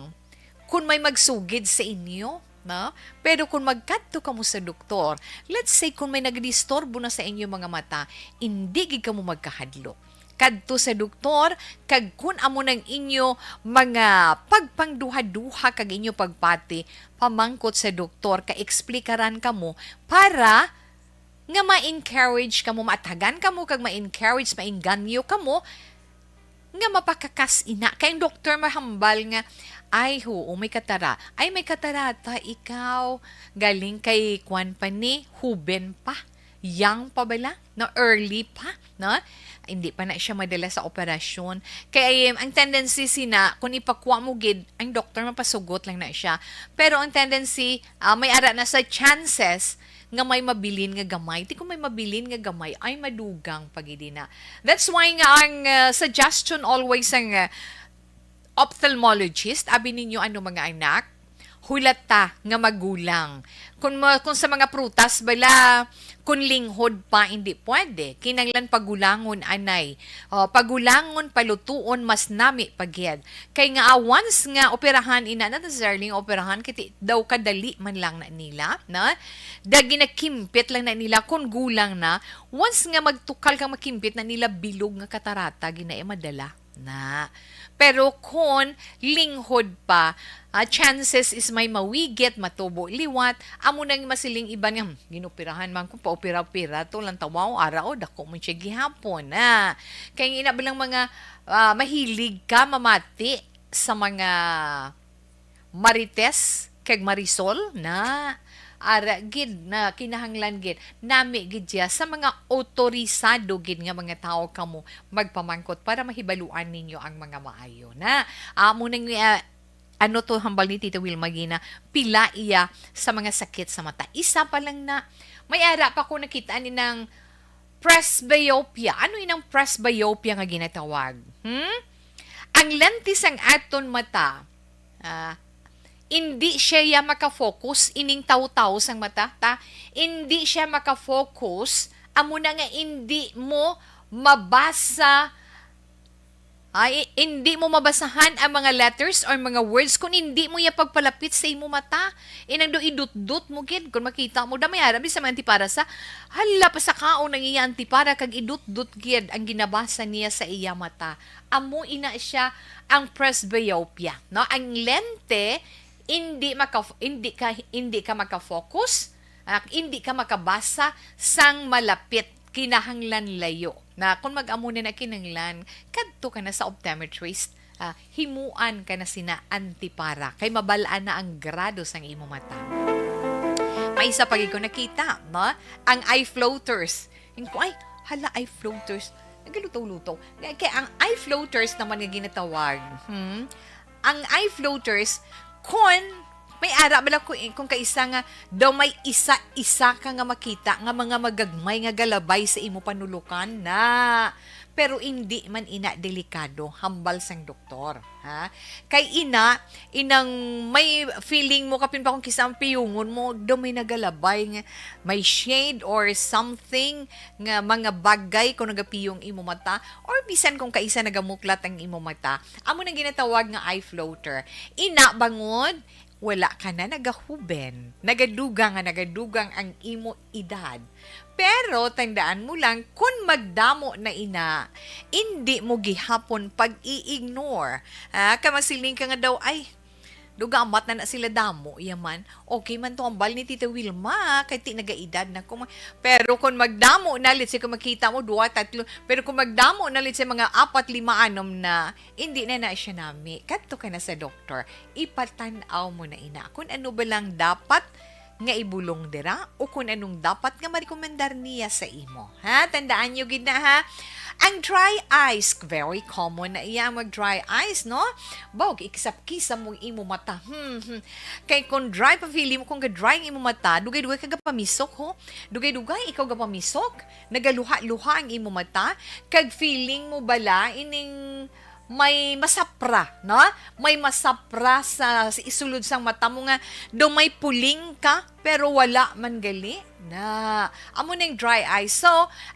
kung may magsugid sa inyo, no? Pero kung magkadto kamo sa doktor, let's say kung may nagdisturbo na sa inyo mga mata, indi gid kamo magkahadlok. Kadto sa doktor, kag kun amo nang inyo mga pagpangduha-duha kag inyo pagpati, pamangkot sa doktor, ka eksplikaran kamo para nga ma-encourage kamo, maatagan kamo kag ma-encourage, maengganyo kamo nga mapakakas ina. Kay ang doktor mahambal nga, "Ay, huo, may katara. Ay, may katarata ikaw. Galing kay kwan pa ni, huben pa. Young pa bala, no, early pa, no?" Hindi pa na siya madala sa operasyon. Kay, um, ang tendency sina, kung ipakuha mo gid, ang doktor mapasugot lang na siya. Pero ang tendency, ah, may ara na sa chances nga may mabilin nga gamay. Ti kung may mabilin nga gamay, ay madugang pa gid na. That's why nga ang, uh, suggestion always sang, uh, ophthalmologist, abi ninyo ano mga anak, hulata nga magulang. Kung ma-, kung sa mga prutas bala, kung linghod pa, hindi pwede. Kinanglan pagulangon anay. O, pagulangon, palutuon, mas nami pa gid. Kay nga, ah, once nga operahan, ina, not necessarily nga operahan, kiti daw kadali man lang na nila, na? Da ginakimpit lang na nila kung gulang na. Once nga magtukal kang makimpit na nila, bilog nga katarata, gina-, eh, madala na. Pero kung linghod pa, ah, chances is may mawigit, matubo liwat, amo nang masiling iban nga, "Hmm, ginoperahan man ko, paopera-opera to lang tawaw, ara o, dako man siya gihapon." Na, kay ina ba lang mga, ah, mahilig ka mamati sa mga Marites kag Marisol na ara gid na kinahanglan gid nami gid siya sa mga otorisado gid nga mga tawo kamo magpamangkot para mahibaluan ninyo ang mga maayo na amo nang, ah, ano to hambal ni Tita Wilma gina pila iya sa mga sakit sa mata. Isa pa lang na may ara pa ko nakita ni nang presbyopia. Ano inang presbyopia nga ginatawag? Hmm? Ang lente sang aton mata, ah, indi siya ya maka-focus ining taw-taw sang mata, ta? Indi siya maka-focus, amo na nga indi mo mabasa, ay, indi mo mabasahan ang mga letters or mga words kung indi mo ya pagpalapit sa imo mata. Inang do idutdot mo gid kung makita mo. Damay ara, bisa may antipara sa, hala, pasakaon ang iya antipara kag idutdot gid ang ginabasa niya sa iya mata. Amo ina siya ang presbyopia, no? Ang lente, hindi maka-, hindi ka, hindi ka maka-focus, ah, hindi ka makabasa sang malapit, kinahanglan layo. Na kung mag-amo na na kinahanglan, kadto ka na sa optometrist, ah, himuan ka na sina antipara, kay mabal-an na ang grado sang imo mata. May isa pa gid ko nakita, no? Ang eye floaters. Yung ko, ay, hala, eye floaters. Nagalutaw-lutaw. Kaya, kaya ang eye floaters naman nga ginatawag, hmm? Ang eye floaters, kon may ara bala ko, eh, kung kaisa nga daw may isa-isa ka nga makita nga mga magagmay nga galabay sa imo panulukan na. Pero indi man ina delikado, hambal sang doktor, ha? Kay ina, inang may feeling mo, kapin pa kung kisa ang piyungon mo, daw may nagalabay nga may shade or something nga mga bagay kung nagapiyong imo mata, or bisan kung kaisa nagamuklat ang imo mata. Amo nang ginatawag nga eye floater. Ina bangod, wala ka na nagahuben. Nagadugang nga nagadugang ang imo edad. Pero tandaan mo lang, kun magdamo na ina, indi mo gihapon pag-i-ignore. Ah, kay masiling ka nga daw, "Ay, dugamat na na sila damo, yaman. Okay man to ang bal ni Tita Wilma, kay ti nagaedad na ko." Pero kung magdamo na, let's say, kung makita mo, duwa, tatlo, pero kung magdamo na, let's say, mga apat, lima, anom na, hindi na na siya nami. Kadto ka na sa doktor. Ipatan-aw mo na ina kung ano ba lang dapat nga ibulong dira o kung anong dapat nga marekomendar niya sa imo. Ha? Tandaan nyo gid na, ha? Ang dry eyes, very common na iya mag dry eyes, no? Bawg, ikisap-kisap mo imo mata. Hmm, hmm. Kay kung dry pa, feeling mo kung ga-dry ang imo mata, dugay-dugay ka gapamisok, ho? Dugay-dugay ikaw gapamisok, nagaluha-luha ang imo mata, kag feeling mo bala ining may masapra, no? May masapra sa, sa isulod sang mata mo nga daw may puling ka, pero wala man gali. Na, amo ning dry eye. So,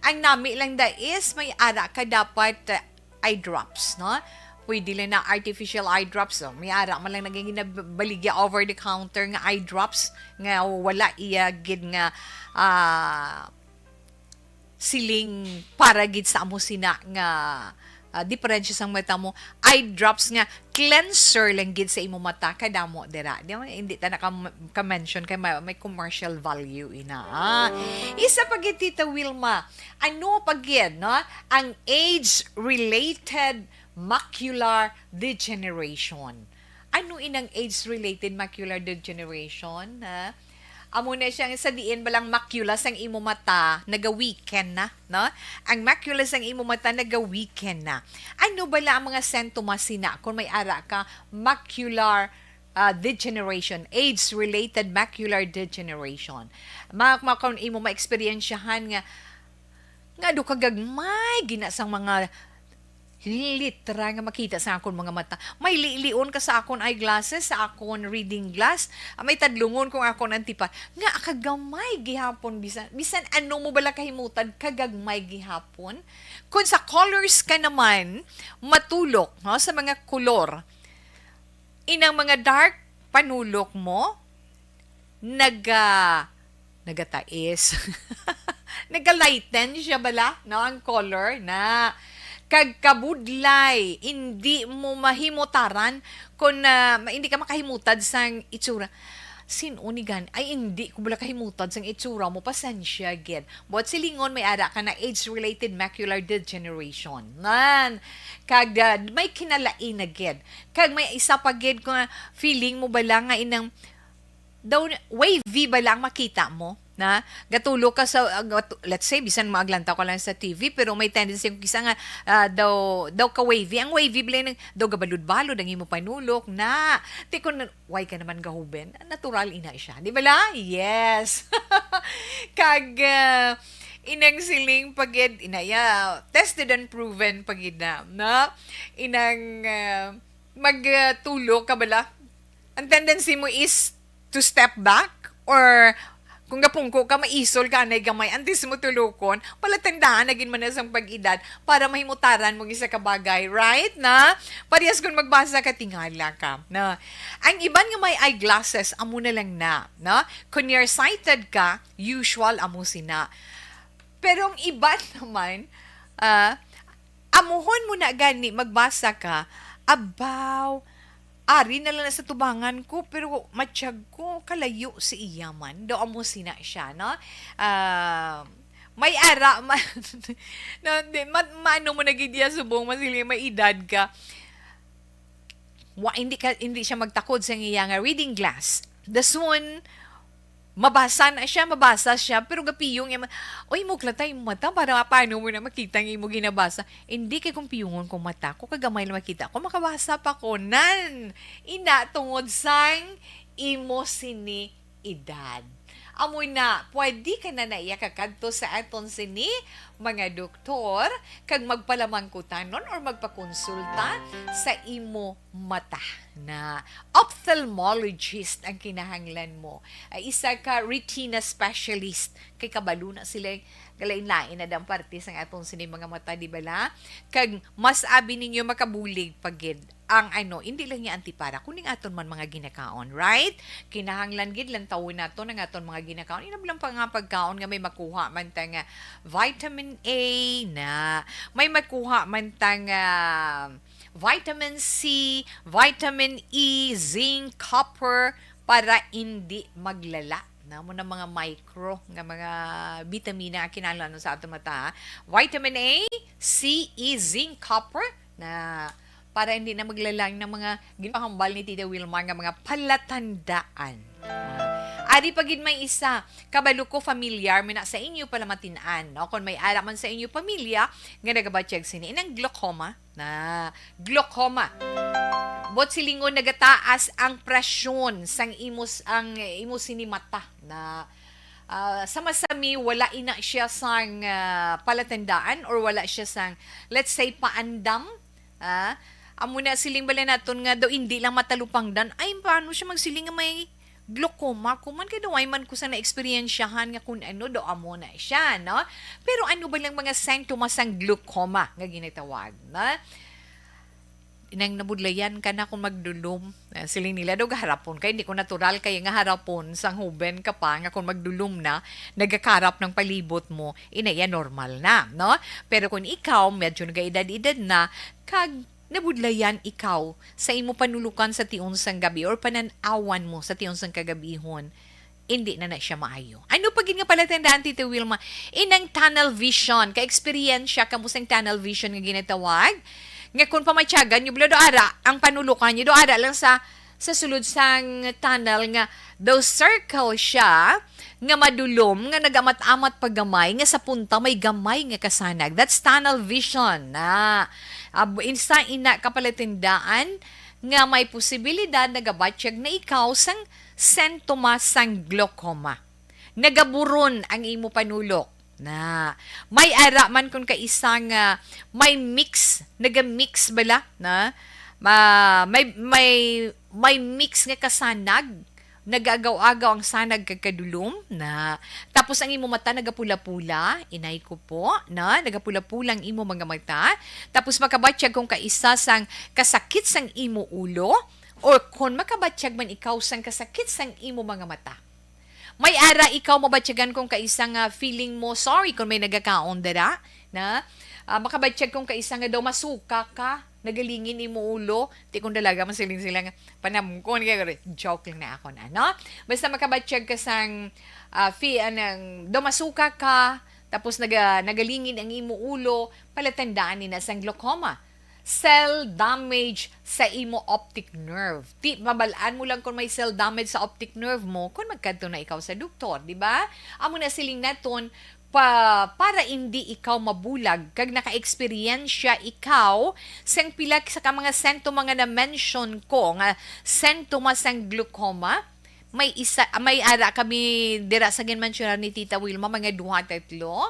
ang nami lang da is may ara ka dapat, uh, eye drops, no? Pwede lang na artificial eye drops. So, may ara man lang naging ginabaligya over the counter nga eye drops nga wala iya gid nga, ah, siling para gid sa amo sina nga, ah, diferensya sang mata mo. Eye drops nga cleanser lang gid sa imo mata, kadamo dira. Di ba? Hindi ta naka-, ka-mention kay may, may commercial value ina. Ah, isa pa gid, Tita Wilma, ano pa gid, no? Ang age-related macular degeneration. Ano inang age-related macular degeneration, ha? Amo na siya sa diin balang macula sang imo mata naga-weaken na, no? Ang macula sang imo mata naga-weaken na. Ano bala ang mga sintomas sina kung may ara ka macular, ah, degeneration, age-related macular degeneration? Ma, ma, kung imo maeksperiensyahan nga, nga do kagagmay gina sang mga litra nga makita sa akon mga mata. May lilion ka sa akon eyeglasses, sa akon reading glass, ah, may tadlungon kong akon antipa. Nga kagamay gihapon, bisan, bisan ano mo bala kahimutad, kagagmay gihapon. Kung sa colors ka naman, matulok, no, sa mga kolor. Inang mga dark, panulok mo, naga, nagatais. Naga-lighten siya bala, no, ang color na. Kag kabudlay, hindi mo mahimutaran kung, ah, ma-, hindi ka makahimutad sang itsura. Sin-o ni gani? Ay, hindi ko bala kahimutad sang itsura mo. Pasensya gid. Buot silingon, may ara ka na age-related macular degeneration. Nan, kag, ah, may kinalain na gid. Kag may isa pa gid ko nga feeling mo bala nga inang daw wavy bala ang makita mo, na gatulok ka sa, ah, gatu-, let's say, bisan maaglantaw ka lang sa T V, pero may tendency yung kisa nga, ah, daw, daw ka wavy. Ang wavy bala nang daw gabalod-balod ang imo panulok na. Ti kun why ka naman gahuben? Natural ina siya. Di bala? Yes. Kag, ah, inang siling pa gid, inaya, tested and proven pa gid na, no? Inang, ah, magtulok ka bala, ang tendency mo is to step back, or kung gapungko ka, maisol ka anay gamay antes mo tulokon, palatandaan na gid man na sang pag-edad para mahimutaran mo isa ka bagay, right? Na parehas kung magbasa ka, tingala ka, na ang iban nga may eyeglasses, amo na lang na, no? Kung nearsighted ka, usual amo sina. Pero ang iban naman, ah, amuhon mo na gani magbasa ka, abaw, ari na lang na sa tubangan ko, pero matyag ko, kalayo si iya man. Daw amo sina siya, no? Ah, may ara man. No, di, ma-, maano mo na gid iya subong, masili, may edad ka. Wa, hindi ka, hindi siya magtakod sa iya nga reading glass. Dason, mabasa na siya, mabasa siya, pero gapiyong iya ma-, "Uy, muklatay mo mata para paano mo na makita ang imo ginabasa?" "Hindi, kay kung piyungon kong mata ko, kagamay lang makita ko, makabasa pa ko." Nan, ina tungod sang imo sini edad. Amo na, pwede ka na na iya kakadto sa aton sini mga doktor, kag magpalamangkutanon or magpakonsulta sa imo mata. Na ophthalmologist ang kinahanglan mo. Ay, isa ka retina specialist, kay kabalo na sila, galain-lain na dang parte sang aton sini mga mata, di bala? Kag mas abi ninyo makabulig pa gid ang ano, hindi lang niya antipara, kundi ang aton man mga ginakaon, right? Kinahanglan gid lantawon naton ang aton mga ginakaon. Inablang pa nga pagkaon nga may makuha man ta nga vitamin A na, may makuha man ta nga vitamin C, vitamin E, zinc, copper, para hindi maglala. Namo na mga micro nga mga bitamina nga kinahanglan sa aton mata, ha? Vitamin A, C, E, zinc, copper, na para hindi na maglala ang mga ginpahambal ni Tita Wilmar nga mga palatandaan. Ah, Ari pa gid may isa, kabalo ko familiar man na sa inyo pala matin-an, no? Kung may ara man sa inyo pamilya nga nagabatyag sini, inang glaucoma, na glaucoma. Bot silingon nagataas ang presyon sang imo s-, ang imo sini mata na, ah, sa masami wala ina siya sang, ah, palatandaan or wala siya sang, let's say, paandam. Ah, amo na siling bala naton nga daw hindi lang matalupangdan. Ay, paano siya magsiling nga may glaucoma? Kuman kay daw ay man ko sa naeksperyensyahan nga kung ano daw amo na siya, no? Pero ano ba lang mga sintomas sang glaucoma nga ginatawag, no? Inang nabudlayan ka na kung magdulom. Ah, siling nila daw gaharapon kay hindi ko natural kay nga harapon sang huben ka pa nga kung magdulom na, nagakarap ng palibot mo, inaya normal na, no? Pero kung ikaw medyo nagaedad-edad na, kag nabudlayan ikaw sa imo panulokan sa tion sang gabi or panan-awan mo sa tion sang kagabihon, hindi na na siya maayo. Ano pa gid nga palatandaan, Tita Wilma? Inang tunnel vision. Ka-eksperyensya ka mo sang tunnel vision nga ginatawag? Nga kung pamatyagan nyo, bala, do ara, ang panulokan nyo, do ara lang sa, sa sulod sang tunnel nga daw circle siya, nga madulom, nga nagamat-amat pa gamay, nga sa punta may gamay nga kasanag. That's tunnel vision na. Ab-, insa ina ka palatandaan nga may posibilidad nagabatyag na ikaw sang sintomas sang glaucoma. Nagaburon ang imo panulok. Na, may ara man kung kaisa nga may mix, naga-mix bala, na, ma-, may, may, may mix nga kasanag, nagaagaw-agaw ang sanag kag kadulom, na, tapos ang imo mata nagapula-pula, inay ko po, na, nagapula-pula ang imo mga mata, tapos makabatyag kung kaisa sang kasakit sang imo ulo, or kon makabatyag man ikaw sang kasakit sang imo mga mata. May ara ikaw mabatyagan kung kaisa nga feeling mo, sorry kung may nagakaon dira, na, ah, makabatyag kung kaisa nga daw masuka ka, nagalingin imo ulo, ti kung dalaga man siling sila nga, panamkon kay, joke lang na ako na, no? Basta makabatyag ka sang, ah, fi-, anang, daw masuka ka, tapos naga-, nagalingin ang imo ulo, palatandaan ni na sang glaucoma. Cell damage sa imo optic nerve. Ti, mabal-an mo lang kung may cell damage sa optic nerve mo kung magkadto na ikaw sa doktor, di ba? Amo na siling naton, pa, para indi ikaw mabulag kag naka-eksperyensya ikaw sang pila sa ka mga sentoma nga na-mention ko nga sentoma sang glaucoma. May isa, may ara kami dira sa ginmensyonar ni Tita Wilma, mga duha, tatlo.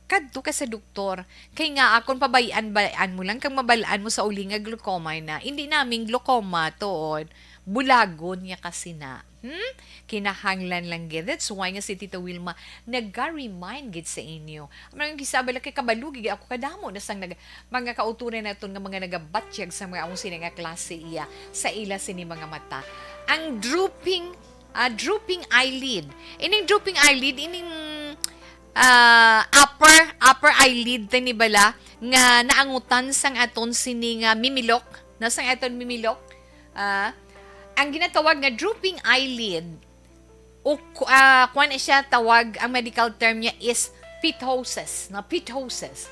Kadto ka sa doktor. Kay nga, akon pabay-an-bayan mo lang kag mabal-an mo sa uli nga glaucoma na. Hindi namin glaucoma, tuod. Bulagon niya kasi na. Hmm? Kinahanglan lang gid. That's why nga si Tita Wilma nag-remind gid sa inyo. Ang mga isa bala kay kabalo gid ako kadamo na sang nag-, mga kauturan naton nga mga nagabatyag sa mga amo sini nga klase iya sa ila sini mga mata. Ang drooping, ah, drooping eyelid. Ining drooping eyelid, ining ah, upper, upper eyelid tani bala nga naangutan sang aton sini nga mimilok, na sang aton mimilok. Ah, ang ginatawag nga drooping eyelid, o ku-, ah, kuwan na siya tawag, ang medical term niya is ptosis, na ptosis.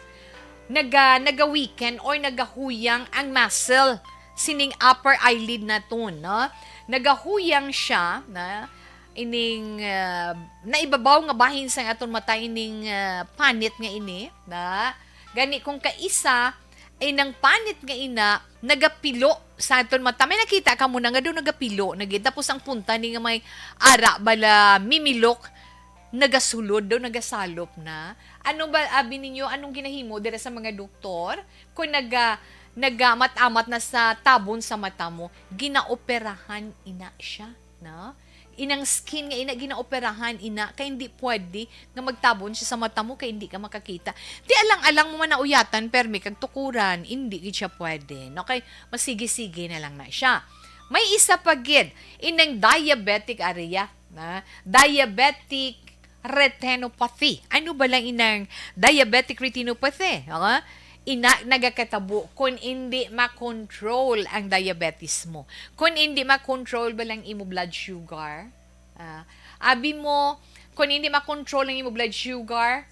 Naga-, nagaweaken or nagahuyang ang muscle sining upper eyelid naton, no? Nagahuyang siya, na ining, ah, naibabaw nga bahin sang aton mata, ining, ah, panit nga ini, na gani kung kaisa, inang panit nga ina nagapilo sa aton mata. May nakita ka mo na nga daw nagapilo na gid. Tapos ang punta ni nga may ara bala mimilok, nagasulod daw, nagasalop na. Ano ba, abi ninyo, anong ginahimo dira sa mga doktor? Kung naga-, nagamat-amat na sa tabon sa mata mo, ginaoperahan ina siya, no? Inang skin nga ina ginaoperahan ina, kay hindi pwede nga magtabon siya sa mata mo kay hindi ka makakita. Ti alang-alang mo man nauyatan, permi kag tukuran, hindi gid siya pwede, no? Kay masigi-sige na lang na siya. May isa pa gid, inang diabetic area, na diabetic retinopathy. Ano ba lang inang diabetic retinopathy? Ah, ina nagakatabo kung hindi ma-control ang diabetes mo. Kung hindi ma-control ba lang imo blood sugar? Ah, abi mo, kung hindi ma-control ang imo blood sugar,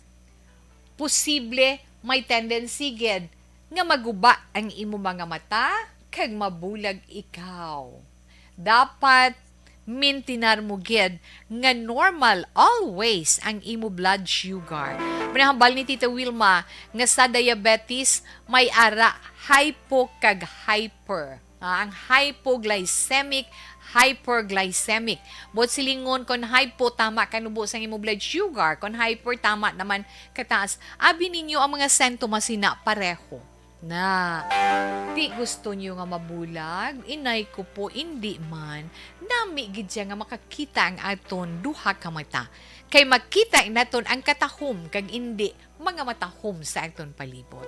posible may tendency gid nga maguba ang imo mga mata kag mabulag ikaw. Dapat Mintinar mo gid nga normal always ang imo blood sugar. Manahambal ni Tita Wilma nga sa diabetes may ara hypo kag hyper. Ah, ang hypoglycemic, hyperglycemic. Buot silingon, kon hypo, tama ka nubo sang imo blood sugar. Kon hyper, tama naman kataas. Abi ninyo ang mga sintomas ina pareho na. Ti gusto niyo nga mabulag? Inay ko po, indi man. Nami gid siya nga makakita ang aton duha ka mata. Kay makita naton ang katahom kag indi mga matahom sa aton palibot.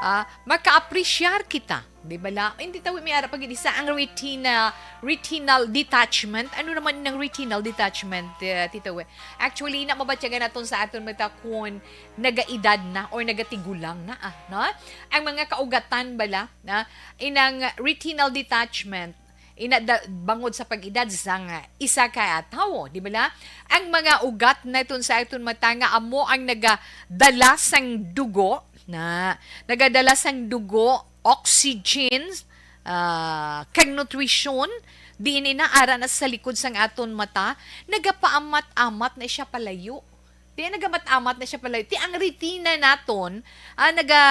Ah, makaapresyar kita, di ba la? Hindi tawi may ara pag isa ang retina, retinal detachment. Ano naman ang retinal detachment, eh, Tita We? Actually, ina mabatyagan naton sa aton mata kung nagaedad na or nagatigulang na, ah, no? Ang mga kaugatan bala na inang retinal detachment, ina da, bangod sa pag-edad sang isa ka tawo, di ba la? Ang mga ugat naton sa aton mata nga amo ang nagadala sang dugo, na nagadala sang dugo, oxygen, ah, kag nutrisyon, diin ina ara na sa likod sang aton mata, nagapaamat-amat na siya palayo. Di nagamat-amat na siya palayo. Ti ang retina naton, ah, naga,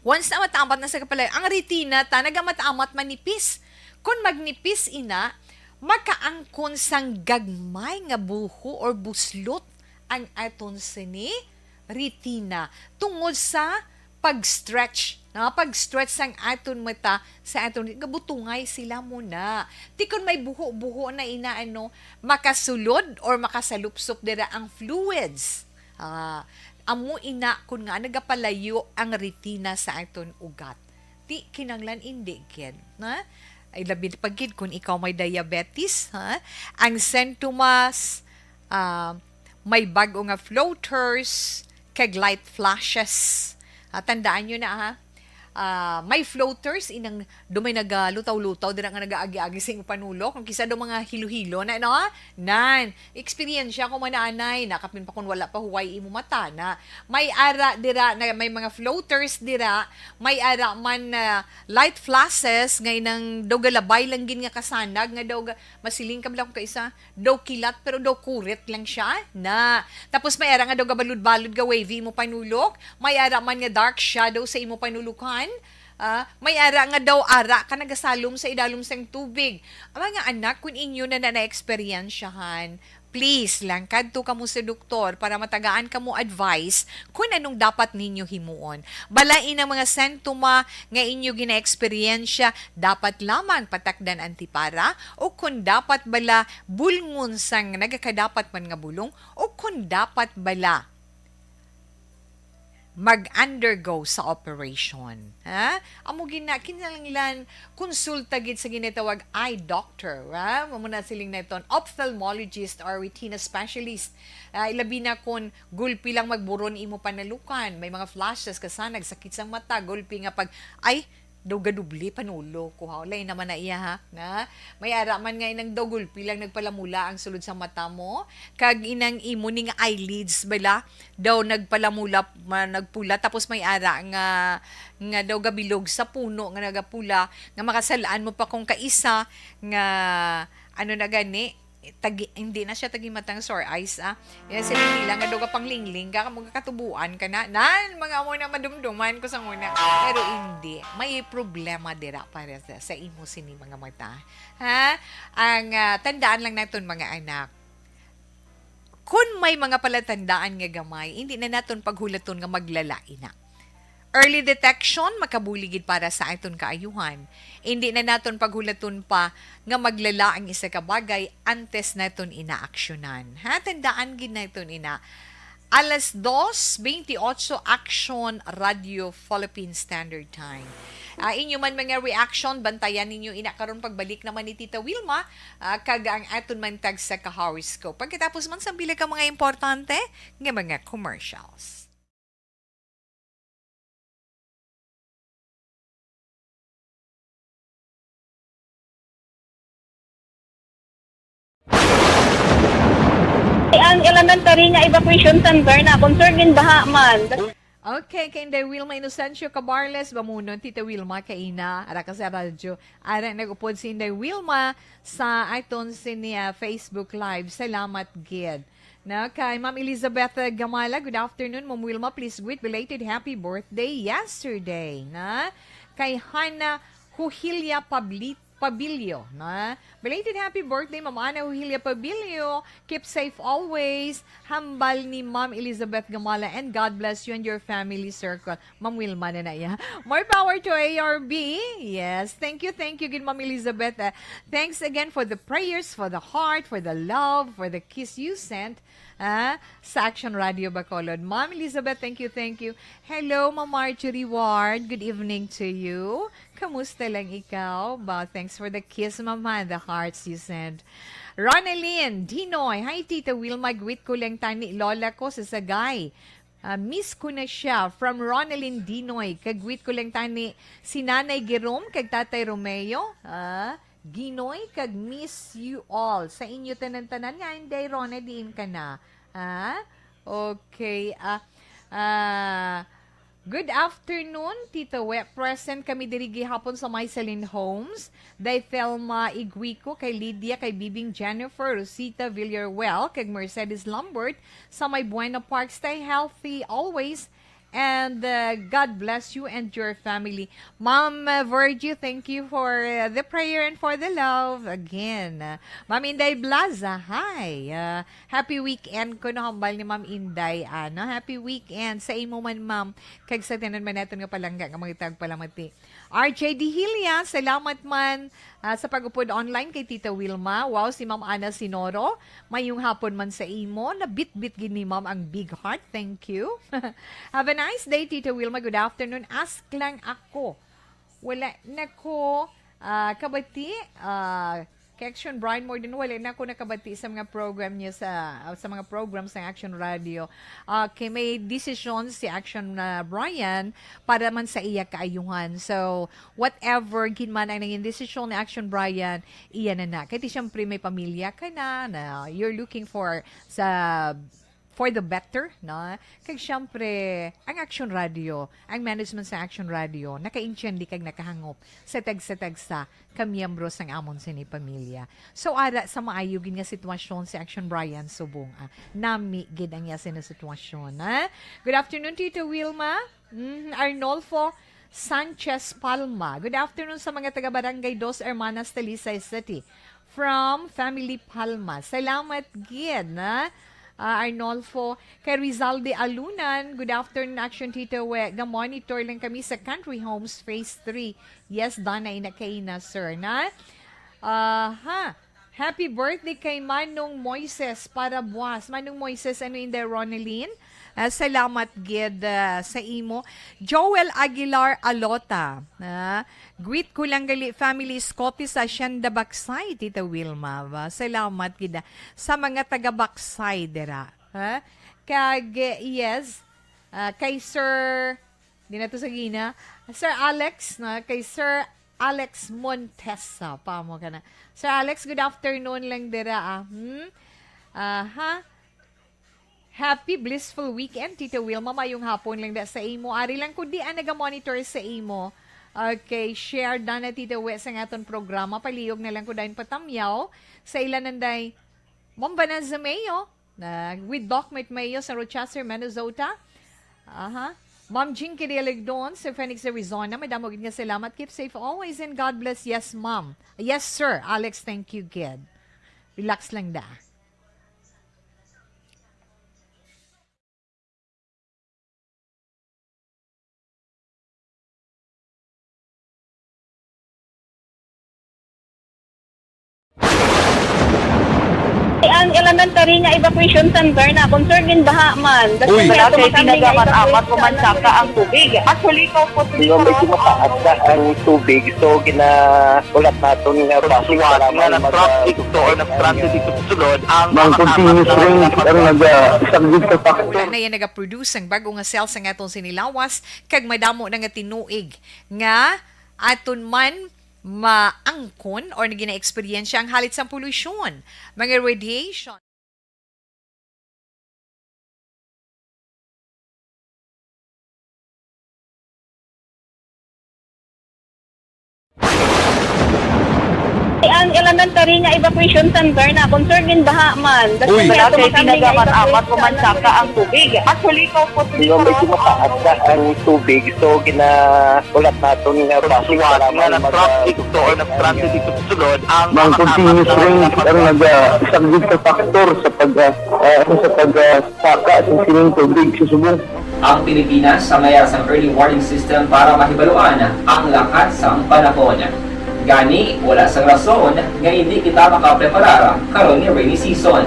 once na matamat na sa kapalay, ang retina ta nagamat-amat manipis. Kon magnipis ina, makaangkon sang gagmay nga buho or buslot ang aton sini retina tungod sa pag-stretch, no? Pag-stretch sang aton mata sa aton, gabutungay sila muna. Ti kon may buho-buho na ina, ano, makasulod or makasalupsop dira ang fluids. Ah, amo ina kun nga nagapalayo ang retina sa aton ugat. Ti kinanglan indi gid, na? Ay, labi pa gid kun ikaw may diabetes, ha? Ang sintomas, ah, may bag-o nga floaters, kag light flashes. Ah, tandaan nyo na, ha? Ah, may floaters, inang do may nagalutaw-lutaw dira nga nagaagi-agi sa imong panulok. Ang kisa do mga hilo-hilo na, no? Nan, eksperyensya ko man na anay, nakapin pa kun wala pa huway imo mata na. May ara dira, na may mga floaters dira, may ara man na light flashes, nga inang daw galabay lang gid nga kasanag, nga daw ga-, masiling ka lang ka isa, daw kilat, pero daw kurit lang siya. Na. Tapos may ara nga daw gabalod-balod nga wavy imo panulok. May ara man nga dark shadow sa imo panulukan. Ah, may ara nga daw ara ka nagasalom sa idalom sang tubig. Ang mga anak, kung inyo na na naeksperyensyahan, please lang, kadto kamo sa doktor para matagaan kamo advice kung anong dapat ninyo himuon. Balain ang mga sentoma nga inyo ginaeksperyensya, dapat lamang patakdan antipara, o kung dapat bala bulngon sang nagakadapat man nga bulong, o kung dapat bala mag-undergo sa operation. Ha? Amo gina, kinahanglan konsulta gid sa ginatawag eye doctor, ha? Amo na siling naton, ophthalmologist or retina specialist. Ah, ilabi na kung gulpi lang magburon imo panalukan, may mga flashes, kasanag, sakit sang mata, gulpi nga pag, ay, daw gadubli panulo ko, ha. Ulay naman na iya, ha. Na, may ara man nga inang daw gulpi lang nagpalamula ang sulod sa mata mo, kag inang imo ning eyelids bala daw nagpalamula, ma-, nagpula, tapos may ara nga, nga daw gabilog sa puno nga nagapula, nga makasalaan mo pa kung kaisa nga, ano na gani, tagi, hindi na siya tagi matang sore eyes, ah. Yan, sila nila nga daw panglingling ka, kamo katubuan ka na. Nan, mga amo na madumduman ko sa una. Pero hindi, may problema dira para sa, sa imo sini mga mata. Ha? Ang, ah, tandaan lang naton, mga anak, kun may mga palatandaan nga gamay, hindi na naton paghulaton nga maglala ina. Early detection makabulig gid para sa aton kaayuhan. Indi na naton paghulaton pa nga maglala ang isa ka bagay antes naton inaaksyonan. Ha, tandaan gid naton ina. Alas dos veintiocho, Action Radio Philippine Standard Time. Ah, inyo man mga reaction, bantayan ninyo ina karon pagbalik naman ni Tita Wilma, ah, kag ang aton man tagsa ka horoscope. Pagkatapos man sa bilang ka mga importante nga mga commercials. Ang elementary nga evacuation center na concerned in baha man. Okay, kay Inday Wilma Inocencio Cabarles, bamunon, Tita Wilma, kaina, ara ka sa radyo. Ara nag-upod si Inday Wilma sa aton sini, ah, Facebook Live. Salamat gid. Na kay Ma'am Elizabeth, ah, Gamala, "Good afternoon, Ma'am Wilma. Please greet belated happy birthday yesterday." Na kay Hana Huhilia Pablit Pabilio, na, "Belated happy birthday, Ma'am Ana Huhilia Pabilio. Keep safe always. Hambal ni Ma'am Elizabeth Gamala, and God bless you and your family circle." Ma'am Wilma na na iya. More power to A R B. Yes. Thank you, thank you, gid, Ma'am Elizabeth. Uh, thanks again for the prayers, for the heart, for the love, for the kiss you sent, ah, sa Action Radio Bacolod. Ma'am Elizabeth, thank you, thank you. Hello, Ma'am Marjorie Ward. Good evening to you. Kamusta lang ikaw? Ba, thanks for the kiss, Mama, the hearts you send. Ronalyn Dinoy, "Hi, Tita Wilma. Greet ko lang tani lola ko sa Sagay. Ah, miss ko na siya." From Ronalyn Dinoy, "Kag greet ko lang tani si Nanay Girom kag Tatay Romeo. Ah, Ginoy, kag miss you all." Sa inyo tanan-tanan nga, Inday Rona, diin ka na? Ah? Okay. Ah, ah, good afternoon, Tito We. Present kami diri gihapon sa Myceline Homes. Day Thelma Iguico, kay Lydia, kay Bibing Jennifer, Rosita Villarreal, kag Mercedes Lambert sa may Buena Park. Stay healthy always. And, uh, God bless you and your family. Ma'am, uh, Virgie, thank you for, uh, the prayer and for the love. Again, uh, Ma'am Inday Blaza, hi. Uh, happy weekend ko, no, hambal ni Ma'am Inday. Ano, happy weekend sa imo man, ma'am. Kag sa tanan man naton nga palangga nga mga tagpalamati. R J Dihilya, salamat man, ah, sa pag-upod online kay Tita Wilma. Wow, si Ma'am Ana Sinoro, mayong hapon man sa imo. Nabitbit gid ni Ma'am ang big heart. Thank you. Have a nice day, Tita Wilma. Good afternoon. Ask lang ako. Wala na ko, ah, kabati, ah, kay Action Brian Morden, wala na ko nakabati sa mga program niya sa, sa mga programs ng Action Radio. Okay, may desisyon si Action, ah, Brian para man sa iya kaayuhan. So, whatever gid man ang naging desisyon ni Action Brian, iya na na. Kay di siyempre may pamilya ka na, na you're looking for sa for the better, no? Kag siyempre, ang Action Radio, ang management sa Action Radio, nakaintindi kag nakahangop sa tagsa-tagsa ka miyembro sang amon sini pamilya. So, ara sa maayo gid nga sitwasyon si Action Brian subong, ah, nami gid ang iya sini sitwasyon, ha? Good afternoon, Tito Wilma. Mhm, Arnolfo Sanchez Palma. Good afternoon sa mga taga Barangay Dos Hermanas, Talisay City. From Family Palma. Salamat gid, na, ah, Arnolfo. Kay Rizalde Alunan, "Good afternoon, Action Tito We. Ga-monitor lang kami sa Country Homes Phase three." Yes, Dana, ina kay na, sir, na. Aha. Happy birthday kay Manong Moises para buwas. Manong Moises, ano in there, Ronelyn? Ah, salamat gid, ah, sa imo. Joel Aguilar Alota, ah, "Greet ko lang gali family Scotti sa Hacienda Baksay, Tita Wilma." Ba, salamat gid, ah, sa mga taga Baksay dira, ha? Kag, eh, yes, ah, kay Sir, di na to sa gina, Sir Alex, na, kay Sir Alex Montesa, pa mo ka na. Sir Alex, good afternoon lang dira, ah. Hmm? Aha. Happy blissful weekend, Tita Wilma. Mayong hapon lang da sa imo. Ari lang ko di ang naga-monitor sa imo. Okay, share da na, Tita We, sa aton programa. Palihog na lang ko dayon patamyaw sa ila nanday Ma'am Vanessa Mayo, na with Doc Mike Mayo sa Rochester, Minnesota. Aha. Ma'am Jinky Dialigdon sa Phoenix, Arizona. Madamo gid nga salamat. Keep safe always and God bless. Yes, ma'am. Yes, sir. Alex, thank you, gid. Relax lang da. Ang elementary nga evacuation center na concern din baha man. Uy. Wala kay tinaga man, amat ko man saka ang tubig. Actually, ko po. Di ba may tumataas na ang tubig? So, gina-, ulat naton nga base nga nag-transit to or nag-transit dito sa sulod ang mga continuous rain ang naga-, saglit sa factor. Wala na yan nagaproduce ang bago nga cell sa aton sinilawas, kag madamo na nga tinuig nga aton man maangkon or na gina-eksperyensya ang halit sang polusyon, mga radiation. Ang elementary nga evacuation center na concerned din baha man. Uy. Wala kay pinagamat-amat o mansaka ang tubig. Actually, po, po, Di ba, medyo mataas na ang tubig, so ginaulat naton nga basi suwat para nga mag- nag-transit to or nag-transit dito sa sulod ang Mang continuous rain ang nagasaglit sa factor sa pag, ah, ah, sa pag, ah, saka sa sining tubig sa subong. Ang Pilipinas sa mayar sang early warning system para mahibaluan ang lakat sang panahon. Gani, wala sang rason nga hindi kita makapreparar karon nga rainy season.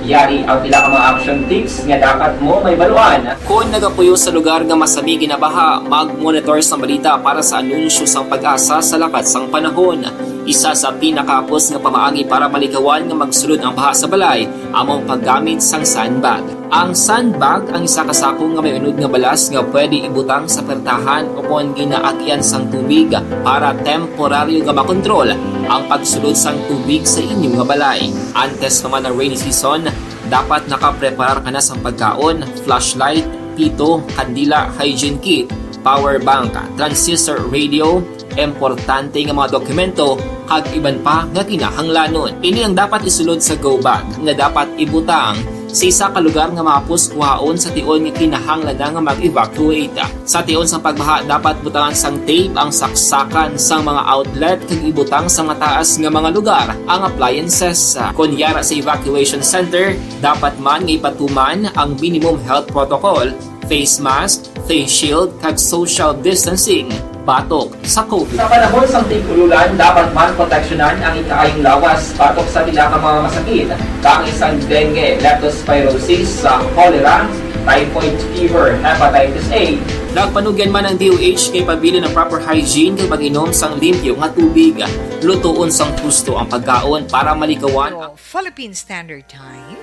Yari ang pila ka mga action tips nga dapat mo mahibaluan. Kon nagapuyo sa lugar nga masami ginabaha, mag-monitor sang balita para sa anunsyo sang PAGASA sa lakat sang panahon. Isa sa pinakahapos nga pamaagi para malikawan nga magsulod ang baha sa balay amo ang paggamit sang sandbag. Ang sandbag ang isa ka sako nga may unod nga balas nga pwede ibutang sa pertahan o kon ginaagian sang tubig para temporaryo nga makontrol ang pagsulod sang tubig sa inyo nga balay. Antes pa man ang rainy season, dapat nakapreparar ka na sang pagkaon, flashlight, pito, kandila, hygiene kit, power bank, transistor radio, importante nga mga dokumento, kag iban pa nga kinahanglanon. Ini ang dapat isulod sa go bag nga dapat ibutang sa isa ka lugar nga mahapos kuhaon sa tion nga kinahanglan na nga mag-evacuate. Sa tion sang pagbaha, dapat butangan sang tape ang saksakan sang mga outlet kag ibutang sa mataas nga mga lugar ang appliances. Kon yara sa evacuation center, dapat man nga ipatuman ang minimum health protocol, face mask, face shield, kag social distancing batok sa COVID. Sa panahon sang tig-ululan, dapat man proteksyonan ang ikaayong lawas batok sa pila ka mga masakit, kaangay sang dengue, leptospirosis, sa cholera, typhoid fever, hepatitis A. Nagpanugyan man ang D O H kay pabilin ang proper hygiene kag pag-inom sang limpyo nga tubig, lutoon sang husto ang pagkaon para malikawan ang Philippine Standard Time.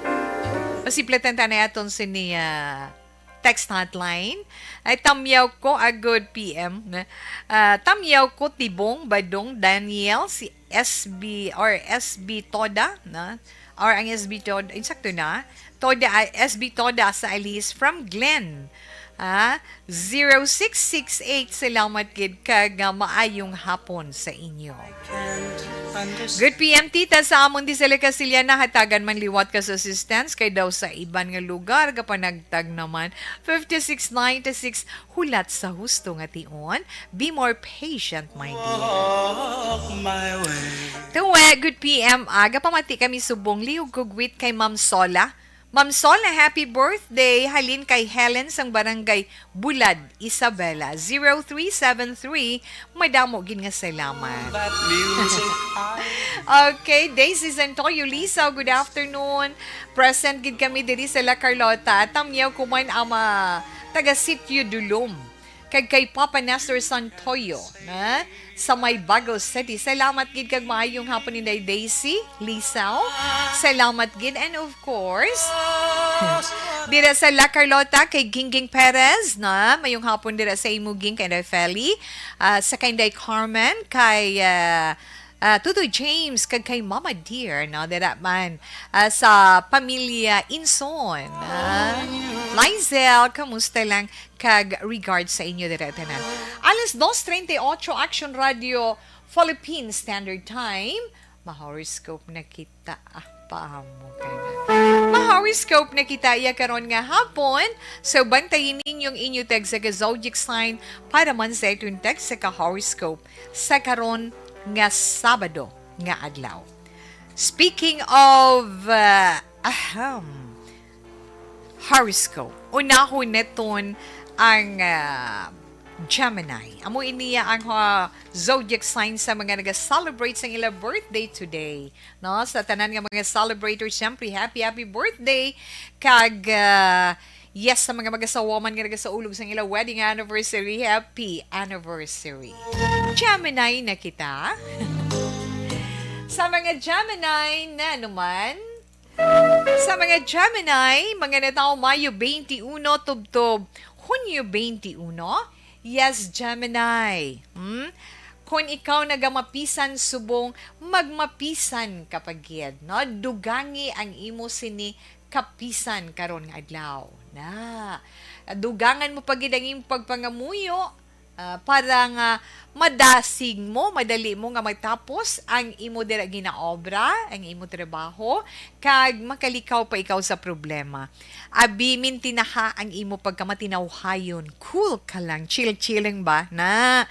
Masiplatan ta na aton sini, ah, text hotline. Ay, tamyaw ko, a good P M, na, ah, tamyaw ko, Tibong, Badong, Daniel, si S B or S B Toda, na? Or ang S B Toda, insakto na? Toda, ah, S B Toda sa Alice from Glenn. Ah, zero six six eight, salamat gid kag, ah, maayong hapon sa inyo. Good P M, tita, sa amon di sila Castiliana, hatagan man liwat ka sa assistance kay daw sa iban nga lugar, kapanagtag naman. Fifty-six ninety-six, hulat sa husto nga tion. Be more patient, my dear. Tuwe, good P M, aga pamati kami subong liog kugwit kay Ma'am Sola. Ma'am Sol, na happy birthday halin kay Helen sang Barangay Bulad, Isabela, zero three seven three. Madamo gid nga salamat. Okay, Daisy Santoyo Lisaw, good afternoon. Present gid kami diri sa La Carlota. Tamyaw ko man ama taga Sitio Dulom. Kag kay Papa Nestor Santoyo, na sa may Bago City. Salamat gid kag maayong hapon, Inday Daisy Lisaw. Salamat gid. And of course, dira sa La Carlota kay Gingging Perez, na mayong hapon dira sa imo, Ging, kay Inday Feli. Ah, sa kay Inday Carmen, kay, ah, ah, Tutoy James, kag kay Mama Dear, no? Dira man, ah, sa pamilya Inson, ah. Lizel, kamusta lang? Kag regards sa inyo dira tanan. Alas dos treinta y ocho, Action Radio, Philippine Standard Time. Ma-horoscope na kita. Ah, paamo ka na. Ma-horoscope na kita iya karon nga hapon. So, bantayi ninyo ang inyo tagsa ka zodiac sign para man sa iton tagsa ka horoscope sa karon nga Sabado nga adlaw. Speaking of, uh, ahem, horoscope, unahon naton ang, ah, Gemini. Amo ini ang, ah, zodiac sign sa mga naga-celebrate sang ila birthday today, no? Sa tanan nga mga celebrator, syempre, happy, happy birthday. Kag, ah, yes, sa mga mag-asawa man nga nagasaulog sang ila wedding anniversary, happy anniversary. Gemini na kita. Sa mga Gemini, na naman, sa mga Gemini, mga natawo Mayo twenty-one tubtob Hunyo twenty-one, yes, Gemini. Hmm? Kung ikaw nagamapisan subong, magmapisan ka pa gid, no? Dugangi ang imo sini kapisan karon nga adlaw. Na, dugangan mo pa gid ang imong pagpangamuyo, Ah, para nga madasig mo, madali mo nga matapos ang imo dira ginaobra, ang imo trabaho, kag makalikaw pa ikaw sa problema. Abi, mintinaha ang imo pagkamatinawhayon. Cool ka lang, chill-chilling ba na?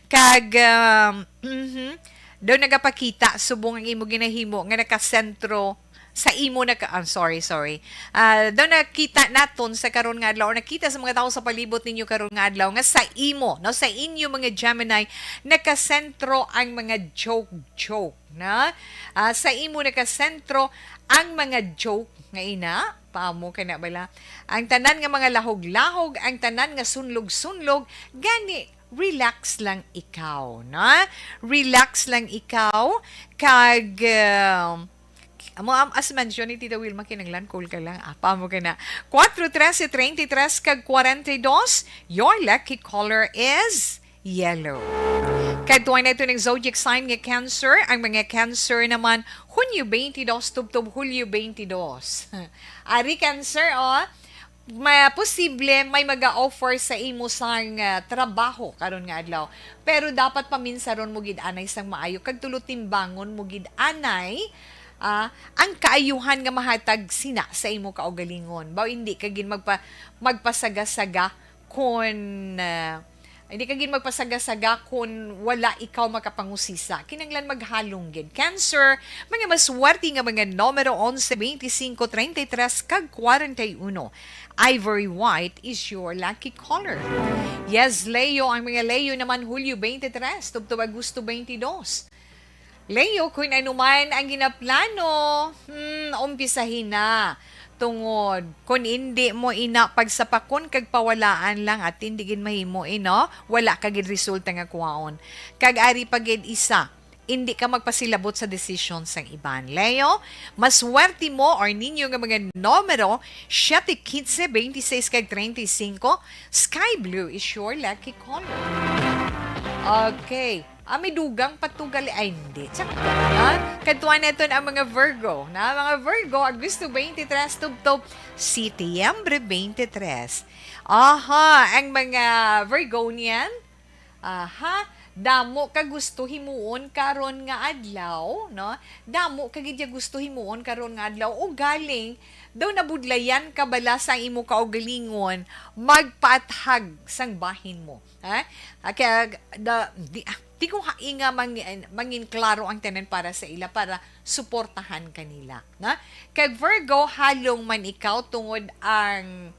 Kag, um, mhm, daw nagapakita subong ang imo ginahimo nga nakasentro sa imo naka-, ah, sorry, sorry. Ah, daw nakita naton sa karon nga adlaw, or nakita sa mga tawo sa palibot ninyo karon nga adlaw, nga sa imo, no, sa inyo mga Gemini, nakasentro ang mga joke-joke, na? Ah, sa imo nakasentro ang mga joke nga ina, paamo ka na bala? Ang tanan nga mga lahog-lahog, ang tanan nga sunlog-sunlog, gani, relax lang ikaw, na? Relax lang ikaw, kag, ah, amo, am-, as mention ni Tita Wilma, kinanglan cool ka lang. Ah, paamo ka na? Kuwatro, trese, treinta y tres, kag kwarenta y dos. Your lucky color is yellow. Kadtuan naton ang zodiac sign nga Cancer. Ang mga Cancer naman, Hunyo twenty-two tubtob Hulyo twenty-two. Ari, Cancer, oh. Ma-, posible may maga-offer sa imo sang, ah, trabaho karon nga adlaw. Pero dapat paminsaron mo gid anay sang maayo kag tulotimbangon mo gid anay, ah, ang kaayuhan nga mahatag sina sa imo kaugalingon. Baw, hindi ka gid magpa-, magpasaga-saga kon, ah, hindi ka gid magpasaga-saga kon wala ikaw makapangusisa. Kinahanglan maghalong gid. Cancer, mga maswerte nga mga numero, onse, twenty-cinco, treinta y tres, kag kwarenta y uno. Ivory white is your lucky color. Yes, Leo, ang mga Leo naman, Hulyo twenty-three tubtob Agosto twenty-two. Leo, kung ano man ang ginaplano, hmm, umpisahin na. Tungod, kung hindi mo ina pagsapakon kag pawalaan lang at hindi gid mahimo, eh, no? Wala ka gid resulta nga kuhaon. Kag ari pa gid isa, hindi ka magpasilabot sa desisyon sang iban. Leo, maswerte mo or ninyo nga mga numero, siyete, kinse, twenty-six, kag treinta y cinco. Sky blue is your lucky color. Okay. Ah, may dugang patugali. Ay, hindi. Tsaka, ah, kadtuan naton ang mga Virgo. Na, mga Virgo, Agosto twenty-three, tubtob, Setyembre twenty-three. Aha, ang mga Virgonian, aha, damo ka gusto himuon karon nga adlaw, no? Damo ka gid ya gusto himuon karon nga adlaw. Ugaling, daw nabudlayan ka bala sa imo kaugalingon, magpaathag sang bahin mo. Ha? Ah, kaya, da, di, ah, di ko hainga mangin, mangin klaro ang tanan para sa ila, para suportahan kanila, na? Kag Virgo, halong man ikaw tungod ang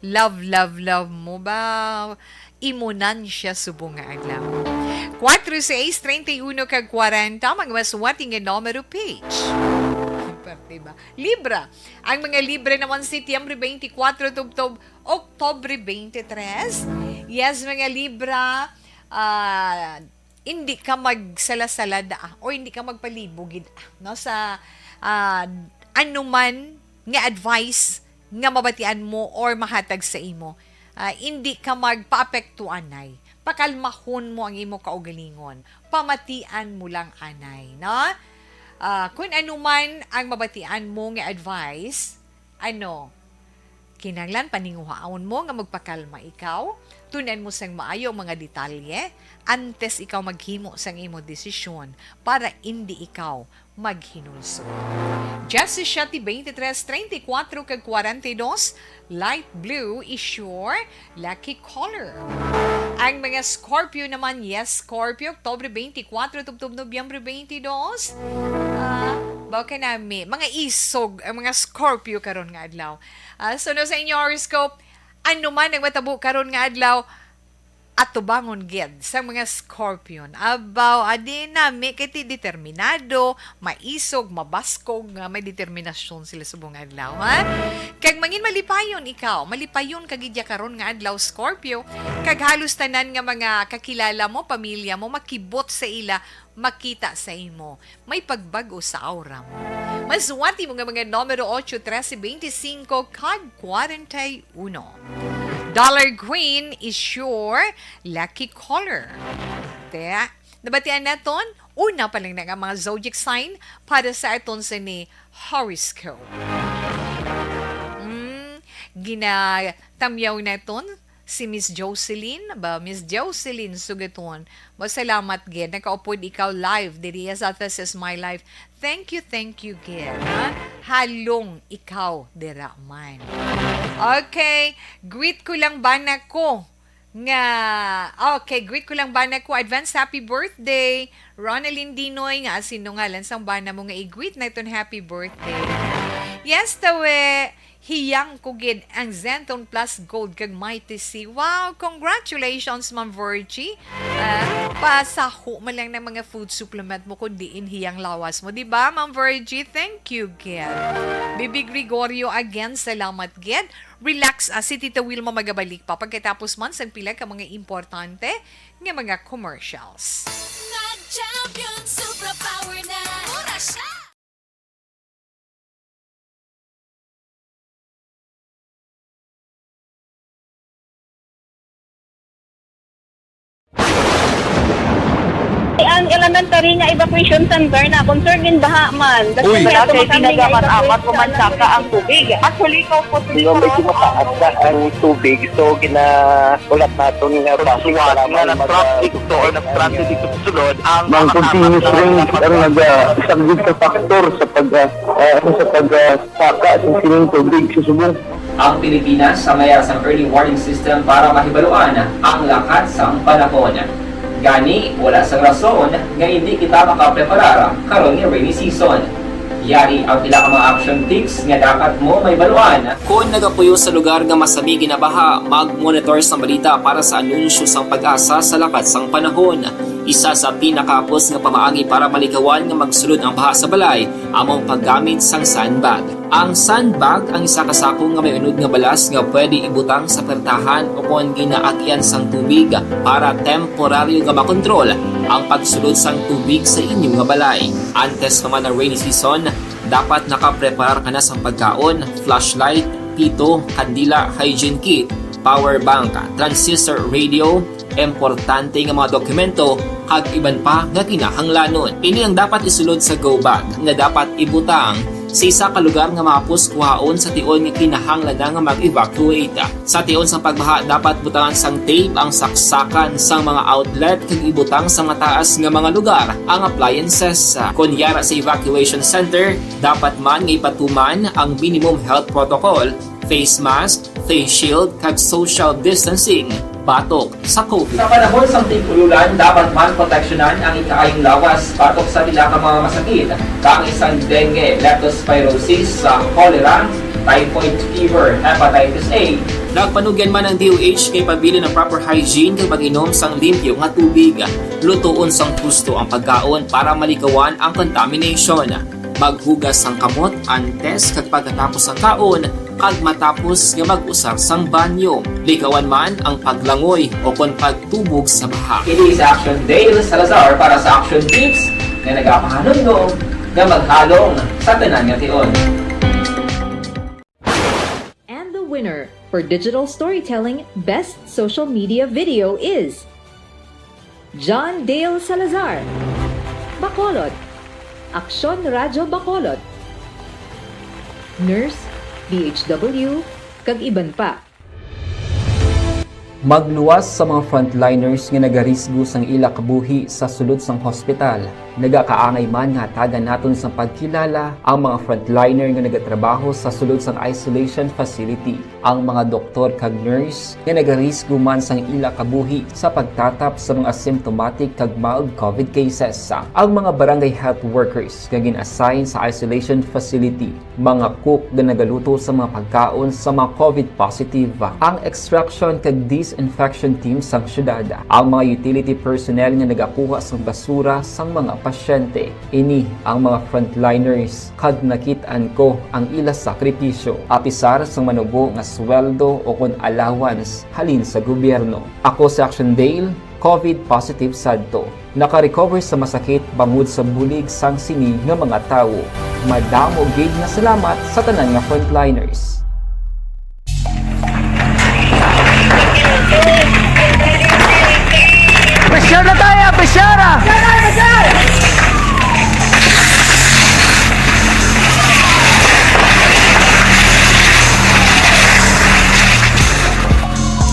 love, love, love mo ba? Imunan siya subong nga adlaw. Kuwatro, sais, treinta y uno kag kwarenta, mga maswerte nga numero, page. Parte ba? Libra. Ang mga Libra naman, Setyembre twenty-four tubtob Oktubre twenty-three. Yes, mga Libra, ah, hindi ka magsalasalada, ah, o hindi ka magpalibog gid, ah, no, sa, ah, anuman nga advice nga mabatian mo or mahatag sa imo. Ah, hindi ka magpaapektuanay. Pakalmahon mo ang imo kaugalingon. Pamatian mo lang anay, no? Ah, kung anuman ang mabatian mo nga advice, ano, kinahanglan paninguhaon mo nga magpakalma ikaw, tun-an mo sang maayo ang mga detalye antes ikaw maghimo sang imo desisyon para indi ikaw maghinulsol. Diyes siyete, bente tres, treinta y kuwatro, kag kwarenta y dos, light blue is your lucky color. Ang mga Scorpio naman, yes, Scorpio, Oktubre twenty-four tubtob Nobyembre twenty-two. Ah, baw ka nami, mga isog ang mga Scorpio karon nga adlaw. Ah, so, no, sa inyo horoscope, ano man ang matabo karon nga adlaw, atubangon gid sa mga Scorpion. Abaw, adi nami kay ti determinado, maisog, mabaskog, nga may determinasyon sila subong adlaw, ha? Kag mangin malipayon ikaw, malipayon ka gid ya karon nga adlaw, Scorpio, kag halos tanan nga mga kakilala mo, pamilya mo, makibot sa ila, makita sa imo. May pagbag-o sa aura mo. Maswerte mo nga mga numero, ocho, trese, bente singko, kag kwarenta y uno. Dollar Queen is your lucky color. Te, nabatian naton, una pa lang na nga mga zodiac sign para sa aton sini horoscope. Mm, ginatamyaw naton Si Miss Jocelyn ba? Miss Jocelyn Sugaton. Masalamat gid. Nakaupod ikaw live diri sa This Is My Life. Thank you, thank you gid, ha? Halong ikaw dira man. Okay, greet ko lang bana ko nga, okay, greet ko lang bana ko. Advance happy birthday, Ronaldine Dinoy, nga asin no ngalan sang bana mo nga i-greet na iton happy birthday. Yes, tawe. Hiyang ko gid ang Zentone Plus Gold kag Mighty C. Wow, congratulations, Ma'am Virgie. Ah, pasaho man lang ng mga food supplement mo kung diin hiyang lawas mo, di ba, Ma'am Virgie? Thank you gid. Bibi Gregorio, again, salamat gid. Relax, ah, si Tita Wilma magabalik pa pagkatapos man sang pila ka mga importante nga mga commercials. Mag-champion, superpower na. Mura siya. Ang elementary nga evacuation center na concerned din baha man. Uy. Wala kay pinagamat-amat, human saka ang tubig. Actually, ikaw po, Di ba, medyo mataas na ang tubig, so ginaulat naton nga traffic nga nag-traffic to or nag-transit dito sa sulod ang mga continuous rain ang naga-, isa gid ka factor sa pag, ah, ah, sa pag, ah, saka sa sining tubig sa subong. Ang Pilipinas sa mayar sang early warning system para mahibaluan ang lakat sang panahon. Gani, wala sang rason nga indi kita makapreparar karon nga rainy season. Yari ang pila ka mga action tips nga dapat mo mahibaluan. Kon nagapuyo sa lugar nga masami ginabaha, mag-monitor sang balita para sa anunsyo sang PAGASA sa lakat sang panahon. Isa sa pinakahapos nga pamaagi para malikawan nga magsulod ang baha sa balay amo ang paggamit sang sandbag. Ang sandbag ang isa ka sako nga may unod nga balas nga pwede ibutang sa pertahan ukon ginaagian sang tubig para temporaryo nga makontrol ang pagsulod sang tubig sa inyo nga balay. Antes pa man ang rainy season, dapat nakapreparar ka na sang pagkaon, flashlight, pito, kandila, hygiene kit, power bank, transistor radio, importante nga mga dokumento, kag iban pa nga kinahanglanon. Ini ang dapat isulod sa go bag nga dapat ibutang sa isa ka lugar nga mahapos kuhaon sa tion nga kinahanglan na nga mag-evacuate. Sa tion sang pagbaha, dapat butangan sang tape ang saksakan sang mga outlet kag ibutang sa mataas nga mga lugar ang appliances. Kon yara sa evacuation center, dapat man nga ipatuman ang minimum health protocol, face mask, face shield, kag social distancing batok sa COVID. Sa panahon sang tig-ululan, dapat man proteksyonan ang ikaayong lawas batok sa pila ka mga masakit, kaangay sang dengue, leptospirosis, sa cholera, typhoid fever, hepatitis A. Nagpanugyan man ang DOH nga ipabilin ang proper hygiene kag pag-inom sang limpyo nga tubig. Lutoon sang husto ang pagkaon para malikawan ang contamination. Maghugas sang kamot antes kag pagkatapos sang kaon, kag matapos nga mag-usar sang banyo. Likawan man ang paglangoy o kon pagtubog sa baha. Ini si Action Dale Salazar para sa Action Tips nga nagapahanumdom nga maghalong sa tanan nga tion. And the winner for Digital Storytelling Best Social Media Video is John Dale Salazar, Bacolod, Aksyon Radyo Bacolod, Nurse, D H W, kag iban pa. Magluwas sa mga frontliners nga nagarisgo sang ila kabuhi sa sulod sang hospital. Nagakaangay man nga hatagan naton sang pagkilala ang mga frontliner nga nagatrabaho sa sulod sang isolation facility, ang mga doktor kag nurse nga nagarisgo man sang ila kabuhi sa pagtatap sa mga asymptomatic kag mild COVID cases, ang mga barangay health workers nga gin-assign sa isolation facility, mga cook nga nagaluto sa mga pagkaon sa mga COVID positive, ang extraction kag disinfection team sang syudad, ang mga utility personnel nga nagakuha sang basura sang mga pasyente. Ini ang mga frontliners, kag nakit-an ko ang ila sakripisyo, apisar sang manubo nga sweldo o kon allowance halin sa gobyerno. Ako si Action Dale, COVID positive sadto. Naka-recover sa masakit bangod sa bulig sang sini nga mga tawo. Madamo gid nga salamat sa tanan nga frontliners. Pressure na tayo! Pressure!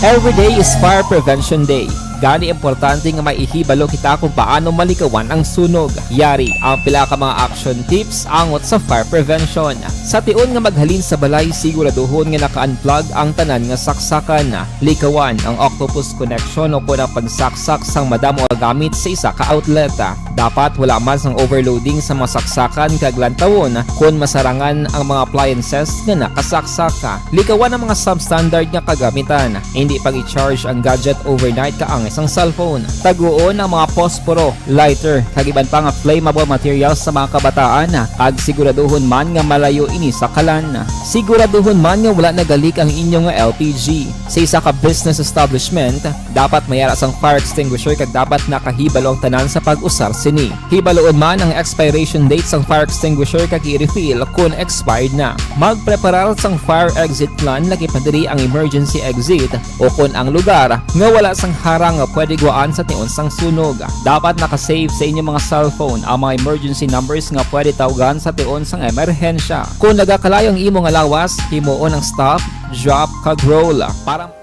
Every day is Fire Prevention Day. Gani, importante nga maihibalo kita kung paano malikawan ang sunog. Yari ang pila ka mga action tips angot sa fire prevention. Sa tion nga maghalin sa balay, siguraduhon nga naka-unplug ang tanan nga saksakan. Likawan ang octopus connection o kon ang pagsaksak sang madamo nga gamit sa isa ka outlet. Dapat wala man sang overloading sa mga saksakan kag lantawon kon masarangan ang mga appliances nga nakasaksak. Likawan ang mga substandard nga kagamitan. Hindi pag-i-charge ang gadget overnight kaangay sang cellphone. Taguon ang mga posporo, lighter, kag iban pa nga flammable materials sa mga kabataan, kag siguraduhon man nga malayo ini sa kalan. Siguraduhon man nga wala nagalik ang inyo nga L P G. Sa isa ka business establishment, dapat may ara sang fire extinguisher kag dapat nakahibalo ang tanan sa pag-usar sini. Hibaloon man ang expiration date sang fire extinguisher kag i-refill kon expired na. Magpreparar sang fire exit plan, lakip na diri ang emergency exit o kon ang lugar nga wala sang harang nga pwede guwaan sa tion sang sunog. Dapat naka-save sa inyo mga cellphone ang mga emergency numbers nga pwede tawgan sa tion sang emerhensya. Kung nagakalayo ang imo nga lawas, himuon ang stop, drop, kag roll. Para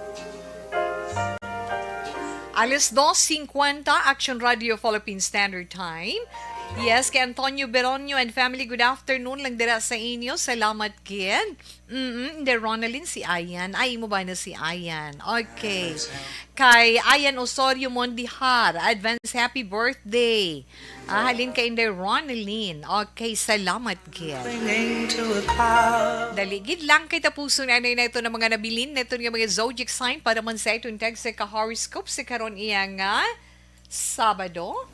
Alas dos cincuenta, Action Radio Philippine Standard Time. Yes, kay Antonio Beronio and family, good afternoon lang dira sa inyo. Salamat gid. Mm, hindi, Ronaldin, si Ayan. Ay, imo ba na si Ayan? Okay. Kay Ayan Osorio Mondihar, advance happy birthday. Ah, halin kay Inday Ronaldin. Okay, salamat gid. Dali gid lang kay tapuson anay na ito ng mga nabilin na ito nga mga zodiac sign para man sa itong tag sa ka-horoscope sa karon iya nga Sabado.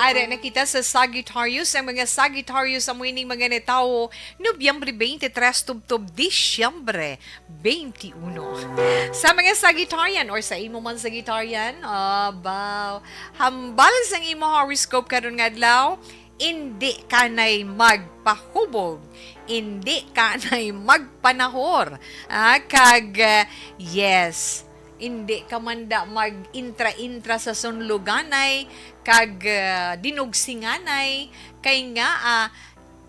Ara na kita sa Sagittarius. Ang mga Sagittarius, amo ining mga natawo Nobyembre twenty-three tubtob Disyembre twenty-one. Sa mga Sagittarian or sa imo man Sagittarian, aba, hambal sang imo horoscope karon nga adlaw, indi ka nay magpahubog, indi ka nay magpanahor. Ah, kag, ah, yes, indi ka man da mag-intra-intra sa sunluganay, kag, ah, dinugsinganay, kay nga, ah,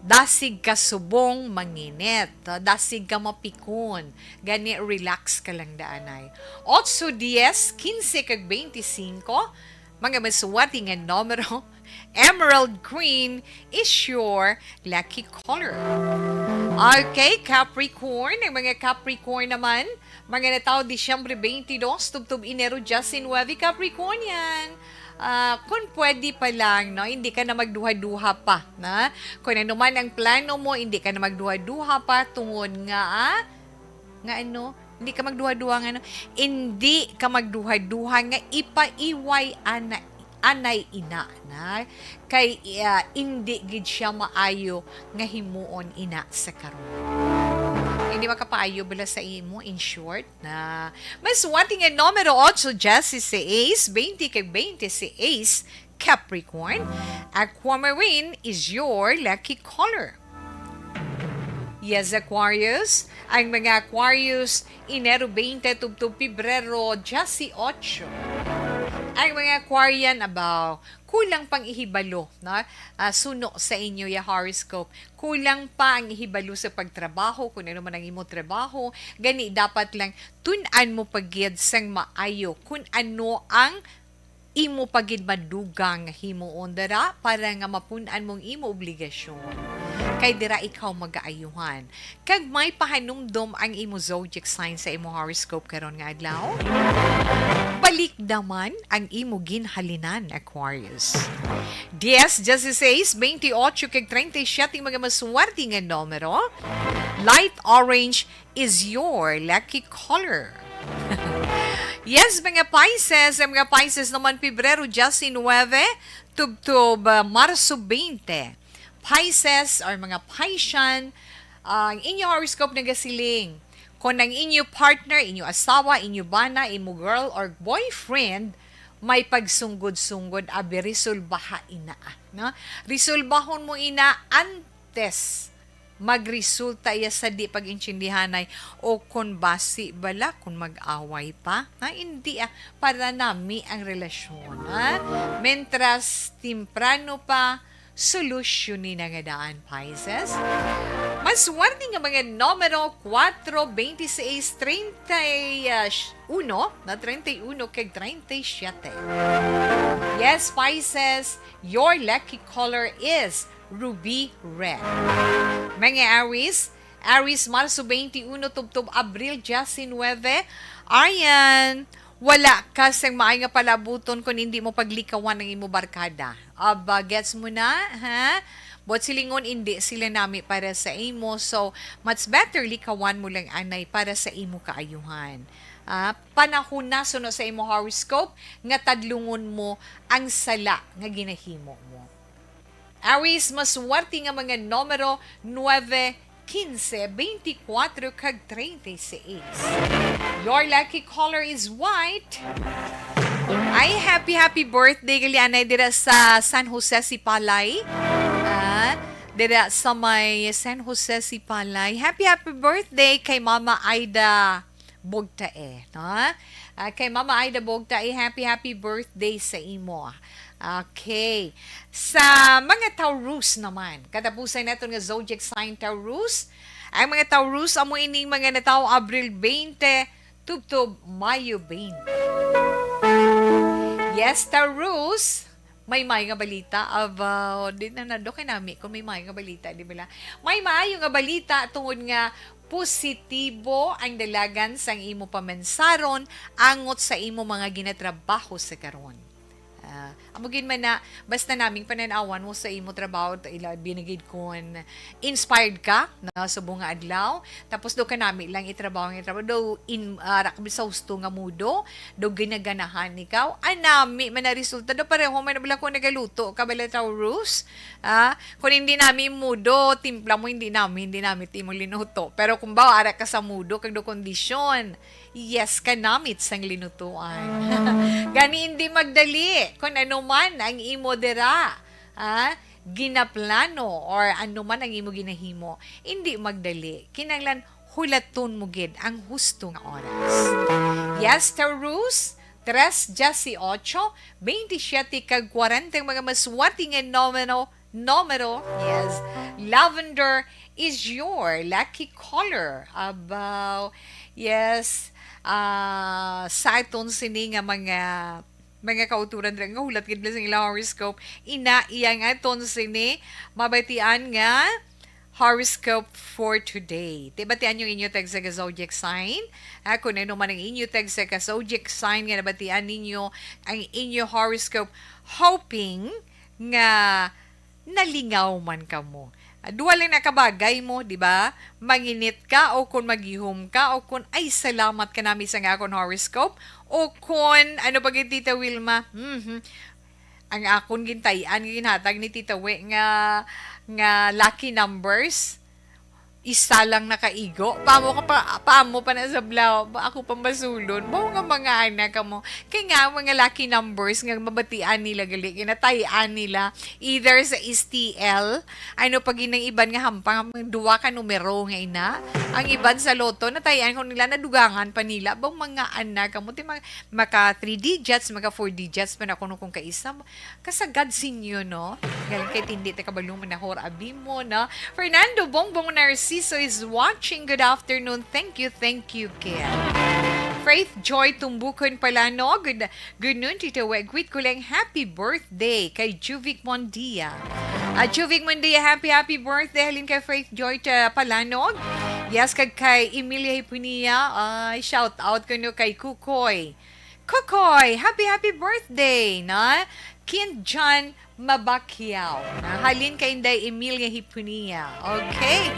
dasig ka subong manginit, dasig ka mapikon, gani relax ka lang daanay. Otso, dies, kinse, kag bente singko, mga maswerte nga numero, emerald green is your lucky color. Okay, Capricorn, ang mga Capricorn naman, mga natawo Disyembre twenty-two, tubtob Enero diecinuebe, Capricornian. Ah, kung pwede pa lang, no, hindi ka na magduha-duha pa, na? Kung ano man ang plano mo, hindi ka na magduha-duha pa tungod nga, ah, nga ano, hindi ka magduha-duha nga ano, hindi ka magduha-duha nga ipaiway ana, anay ina, na? Kay, ah, hindi gid siya maayo nga himuon ina sa karon. Hindi makapaayo bala sa imo, in short, na maswerte nga numero otso, dieciséis, bente kag bente seis, Capricorn. Aquamarine is your lucky color. Yes, Aquarius. Ang mga Aquarius, Enero twenty tubtob Pebrero dieciocho. Ang mga Aquarian, abaw, kulang pang ihibalo, no? Ah, suno sa inyo ya horoscope. Kulang pa ang ihibalo sa pagtrabaho, kung ano man ang imo trabaho. Gani, dapat lang tun-an mo pa gid sang maayo kung ano ang imo pa gid madugang nga himuon dira para nga mapun-an mong imo obligasyon. Kay dira ikaw magaayuhan. Kag may pahanumdom ang imo zodiac sign sa imo horoscope karon nga adlaw. Balik naman ang imo ginhalinan, Aquarius. Dies, dieciséis, bente ocho, kag treinta y siete, mga maswerte nga numero. Light orange is your lucky color. Yes, mga Pisces, ang mga Pisces naman, Pebrero diecinuebe, tubtob, ah, Marso bente. Pisces or mga Piscean, ang inyo horoscope nagasiling, kung ang inyo partner, inyo asawa, inyo bana, imo girl or boyfriend, may pagsunggod-sunggod, abi, resolbaha ina, no? Resolbahon mo ina antes magresulta iya sa di pag-intindihanay o kon basi bala kon mag-away pa. Ha, hindi, ah, para nami ang relasyon, ha? Mentras temprano pa, solusyon ni na nga daan, Pisces. Maswerte nga mga numero, kuwatro, bente seis, treinta y uno, na treinta y uno kag treinta y siete. Yes, Pisces, your lucky color is ruby red. Mga Aries, Aries, Marso twenty-one tubtob Abril diecinuebe. Ayan, wala ka sang maay nga palabuton kon indi mo paglikawan ang imo barkada. Aba, gets mo na, ha? Buot silingon, indi sila nami para sa imo. So, much better likawan mo lang anay para sa imo kaayuhan. Ah, panahon na suno sa imo horoscope nga tadlungon mo ang sala nga ginahimo mo. Aries, maswerte nga mga numero, nuebe, quince, twenty-four, kag treinta y seis. Your lucky color is white. Ay, happy, happy birthday, gali anay dira sa San Jose Sipalay. Ah, dira sa may San Jose Sipalay. Happy, happy birthday kay Mama Aida Bugtae, no? Ah, kay Mama Aida Bugtae, happy, happy birthday sa imo. Okay. Sa mga Taurus naman, katapusan naton nga zodiac sign Taurus. Ang mga Taurus, amo ining mga natawo Abril twenty, tubtob Mayo twenty. Yes, Taurus, may maayo nga balita. Aba, di na nado kay nami kung may maayo nga balita, di ba la? May maayo nga balita tungod nga positibo ang dalagan sang imo pamansaron angot sa imo mga ginatrabaho sa karon. Ah, amo gid man na, basta naming panan-awan mo sa imo trabaho, ta-, ila, binagid kon inspired ka na subong nga adlaw, tapos do ka nami lang itrabaho ang itrabaho, do in, ah, ra ka sa husto nga mudo, do ginaganahan ikaw, anami man na resulta, do pareho man na bala kung nagaluto ka bala, Taurus. Ah, kung hindi nami mudo, timpla mo, hindi nami, hindi nami ti imo linuto. Pero kung bawa, ara ka sa mudo, kag do kondisyon, yes ka namit sang linutuan. Gani, hindi magdali kung ano man ang imo dira, ha, ginaplano or ano man ang imo ginahimo. Hindi magdali. Kinahanglan hulaton mo gid ang husto nga oras. Yes, Taurus, tres, dieciocho, veintisiete, kag kwarenta ang mga maswerte nga numero, numero. Yes, lavender is your lucky color. Abaw, yes, ah, sa aton sini nga mga, mga kauturan dira nga hulat gid sa ilang horoscope. Ina, iya nga aton sini mabatian nga horoscope for today. Ti batian niyo inyo tagsa ka zodiac sign. Ah, kung ano man ang inyo tagsa ka zodiac sign nga nabatian ninyo ang inyo horoscope, hoping nga nalingaw man kamo. Ah, duha lang na kabagay mo, di ba? Manginit ka o kung maghihom ka o kung, "Ay, salamat ka nami sa nga akon horoscope," o kung, ano pa gid, Tita Wilma? Mhm. Ang akon gintay-an nga ginhatag ni Tita We nga, nga lucky numbers, isa lang nakaigo. Paamo ka pa, paamo pa na sa blaw. Ba, ako pa masulon. Ba nga mga anak ka mo. Kay nga, mga lucky numbers nga mabatian nila gali, ginatay-an nila. Either sa S T L, ano pa ginang iban nga hampang, duwa ka numero nga ina. Ang iban sa loto, natayan ko nila, nadugangan pa nila. Bang mga anak ka mo, ti mga, maka three digits, maka four digits pa na kuno kung kaisa. Kasagad sinyo, no? Galing kay tindi, te kabalo mo na, hor, abi mo, no? Fernando Bongbong Narciso is watching. Good afternoon. Thank you, thank you, Ken. Faith Joy Tumbukon Palano, good, good noon, Tito Wegwit. Kulang happy birthday kay Juvic Mondia. Ah, Juvic Mondia, happy, happy birthday. Halin kay Faith Joy ta Palanog. Yes, kag kay Emilia Hipunia. Ay, shout out ko no kay Kukoy. Kukoy, happy, happy birthday, na? Kin John Mabakyaw. Na? Halin kay Inday Emilia Hipunia. Okay.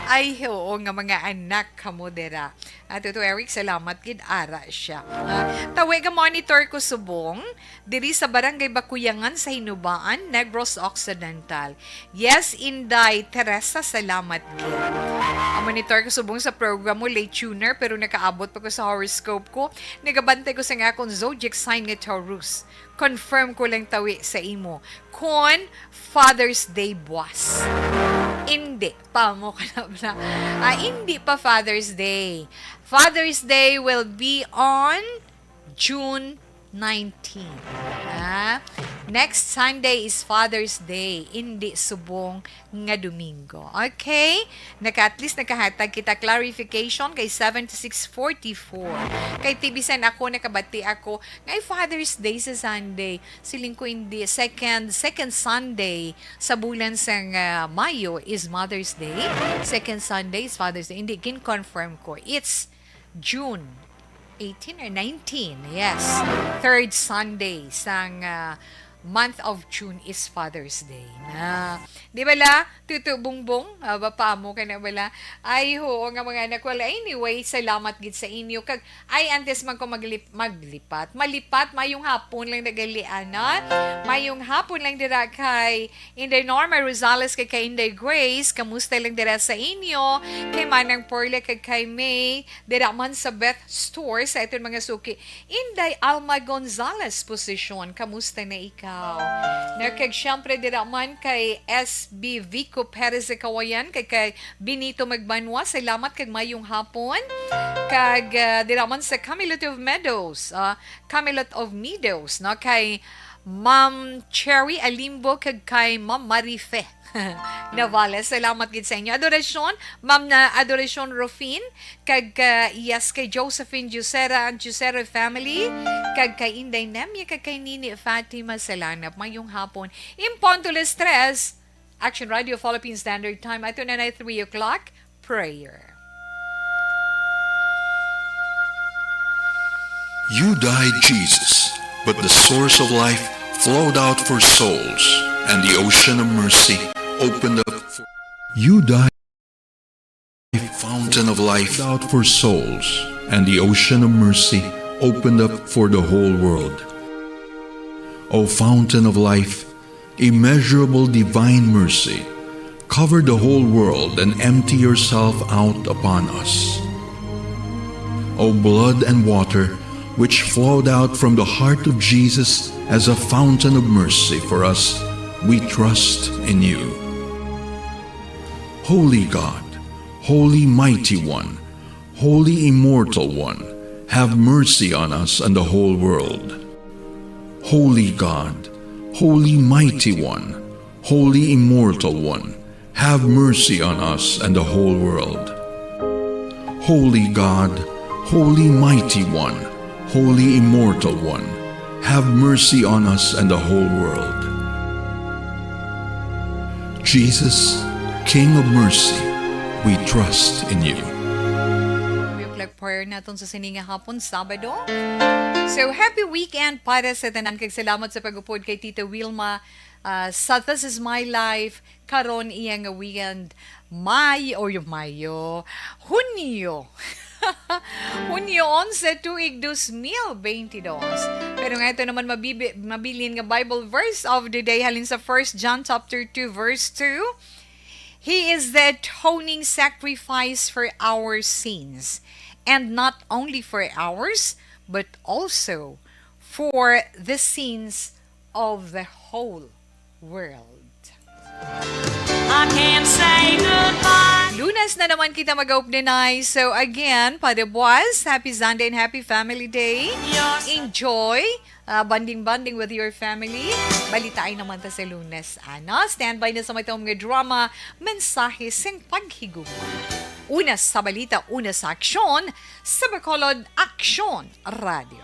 Ay, oo nga mga anak kamo dira. At ito, Eric, salamat gid ara siya. Ah, tawi ka monitor ko subong diri sa Barangay Bakuyangan sa Hinubaan, Negros Occidental. Yes, Inday Teresa, salamat gid. Ang monitor ko subong sa program mo, late tuner, pero nakaabot pa ko sa horoscope ko. Nagabantay ko sa nga akong zodiac sign nga Taurus. Confirm ko lang tawi sa imo. Kon Father's Day buwas. Hindi pa mo ka na bla. Ah, hindi pa Father's Day. Father's Day will be on June nineteen. Ah, Next Sunday is Father's Day, indi subong nga Domingo. Okay? Naka, at least nakahatag kita clarification kay seven to six forty-four. Kay T V Sen ako, nakabati ako, nga Father's Day sa Sunday. Siling ko, hindi. Second, second Sunday sa bulan sang, ah, Mayo is Mother's Day. Second Sunday is Father's Day. Hindi, gin-confirm ko. It's June eighteen or nineteen. Yes. Third Sunday sang, ah, month of June is Father's Day. Na, di ba la? Tuto Bongbong, ah, bapa mo ka na bala? Ay, oo nga, mga anak. Well, anyway, salamat gid sa inyo. Kag, ay, antes man ko maglip-, maglipat, malipat, mayong hapon lang nagali, ana. Mayong hapon lang dira kay Inday Norma Rosales, kay, kay Inday Grace. Kamusta lang dira sa inyo? Kay Manang Perla, kag kay May, dira man sa Beth Store, sa iton mga suki. Inday Alma Gonzalez, posisyon, kamusta na ikaw? Na, kag siyempre, dira man kay S B Vico Perez sa Kawayan, kay, kay Benito Magbanwa, salamat kag mayong hapon. Kag, ah, dira man sa Camelot of Meadows, ah, Camelot of Meadows, no? Kay Ma'am Cherry Alimbo kag kay Ma'am Marife Navales, salamat gid sa inyo. Adorasyon, Ma'am na Adorasyon Rufin, kag, ah, yes, kay Josephine Juicera and Juicera family, kag kay Inday Nemia, kag kay Nini Fatima Salanap. Mayong hapon. In punto las tres, Action Radio Philippine Standard Time, ato na na three o'clock, prayer. You died, Jesus, but the source of life flowed out for souls, and the ocean of mercy opened up for you died, a fountain of life out for souls, and the ocean of mercy opened up for the whole world. O fountain of life, immeasurable divine mercy, cover the whole world and empty yourself out upon us. O blood and water, which flowed out from the heart of Jesus as a fountain of mercy for us, we trust in you. Holy God, Holy Mighty One, Holy Immortal One, have mercy on us and the whole world. Holy God, Holy Mighty One, Holy Immortal One, have mercy on us and the whole world. Holy God, Holy Mighty One, Holy Immortal One, have mercy on us and the whole world. Jesus, King of mercy, we trust in you. Three o'clock prayer naton sa sini nga hapon, Sabado. So, happy weekend para sa tanan, kag salamat sa pag-upod kay Tita Wilma, ah, sa This Is My Life, karon iya nga weekend, May-, or yung Mayo, Hunyo. Hunyo onse, tuig dos mil beintidos. Pero nga ito naman mabibi-, mabilin nga Bible verse of the day halin sa First John chapter two, verse two. He is the atoning sacrifice for our sins, and not only for ours, but also for the sins of the whole world. I can't say goodbye. Lunes na naman kita mag-open. So again, Father Boaz, happy Sunday and happy Family Day. Yes. Enjoy, uh, bonding, bonding with your family. Balitaan naman ta sa Lunes, ano? Standby na sa mga mga drama, mensahe sing paghigugma. Una sa balita, una sa aksyon, sa Bacolod Aksyon Radio.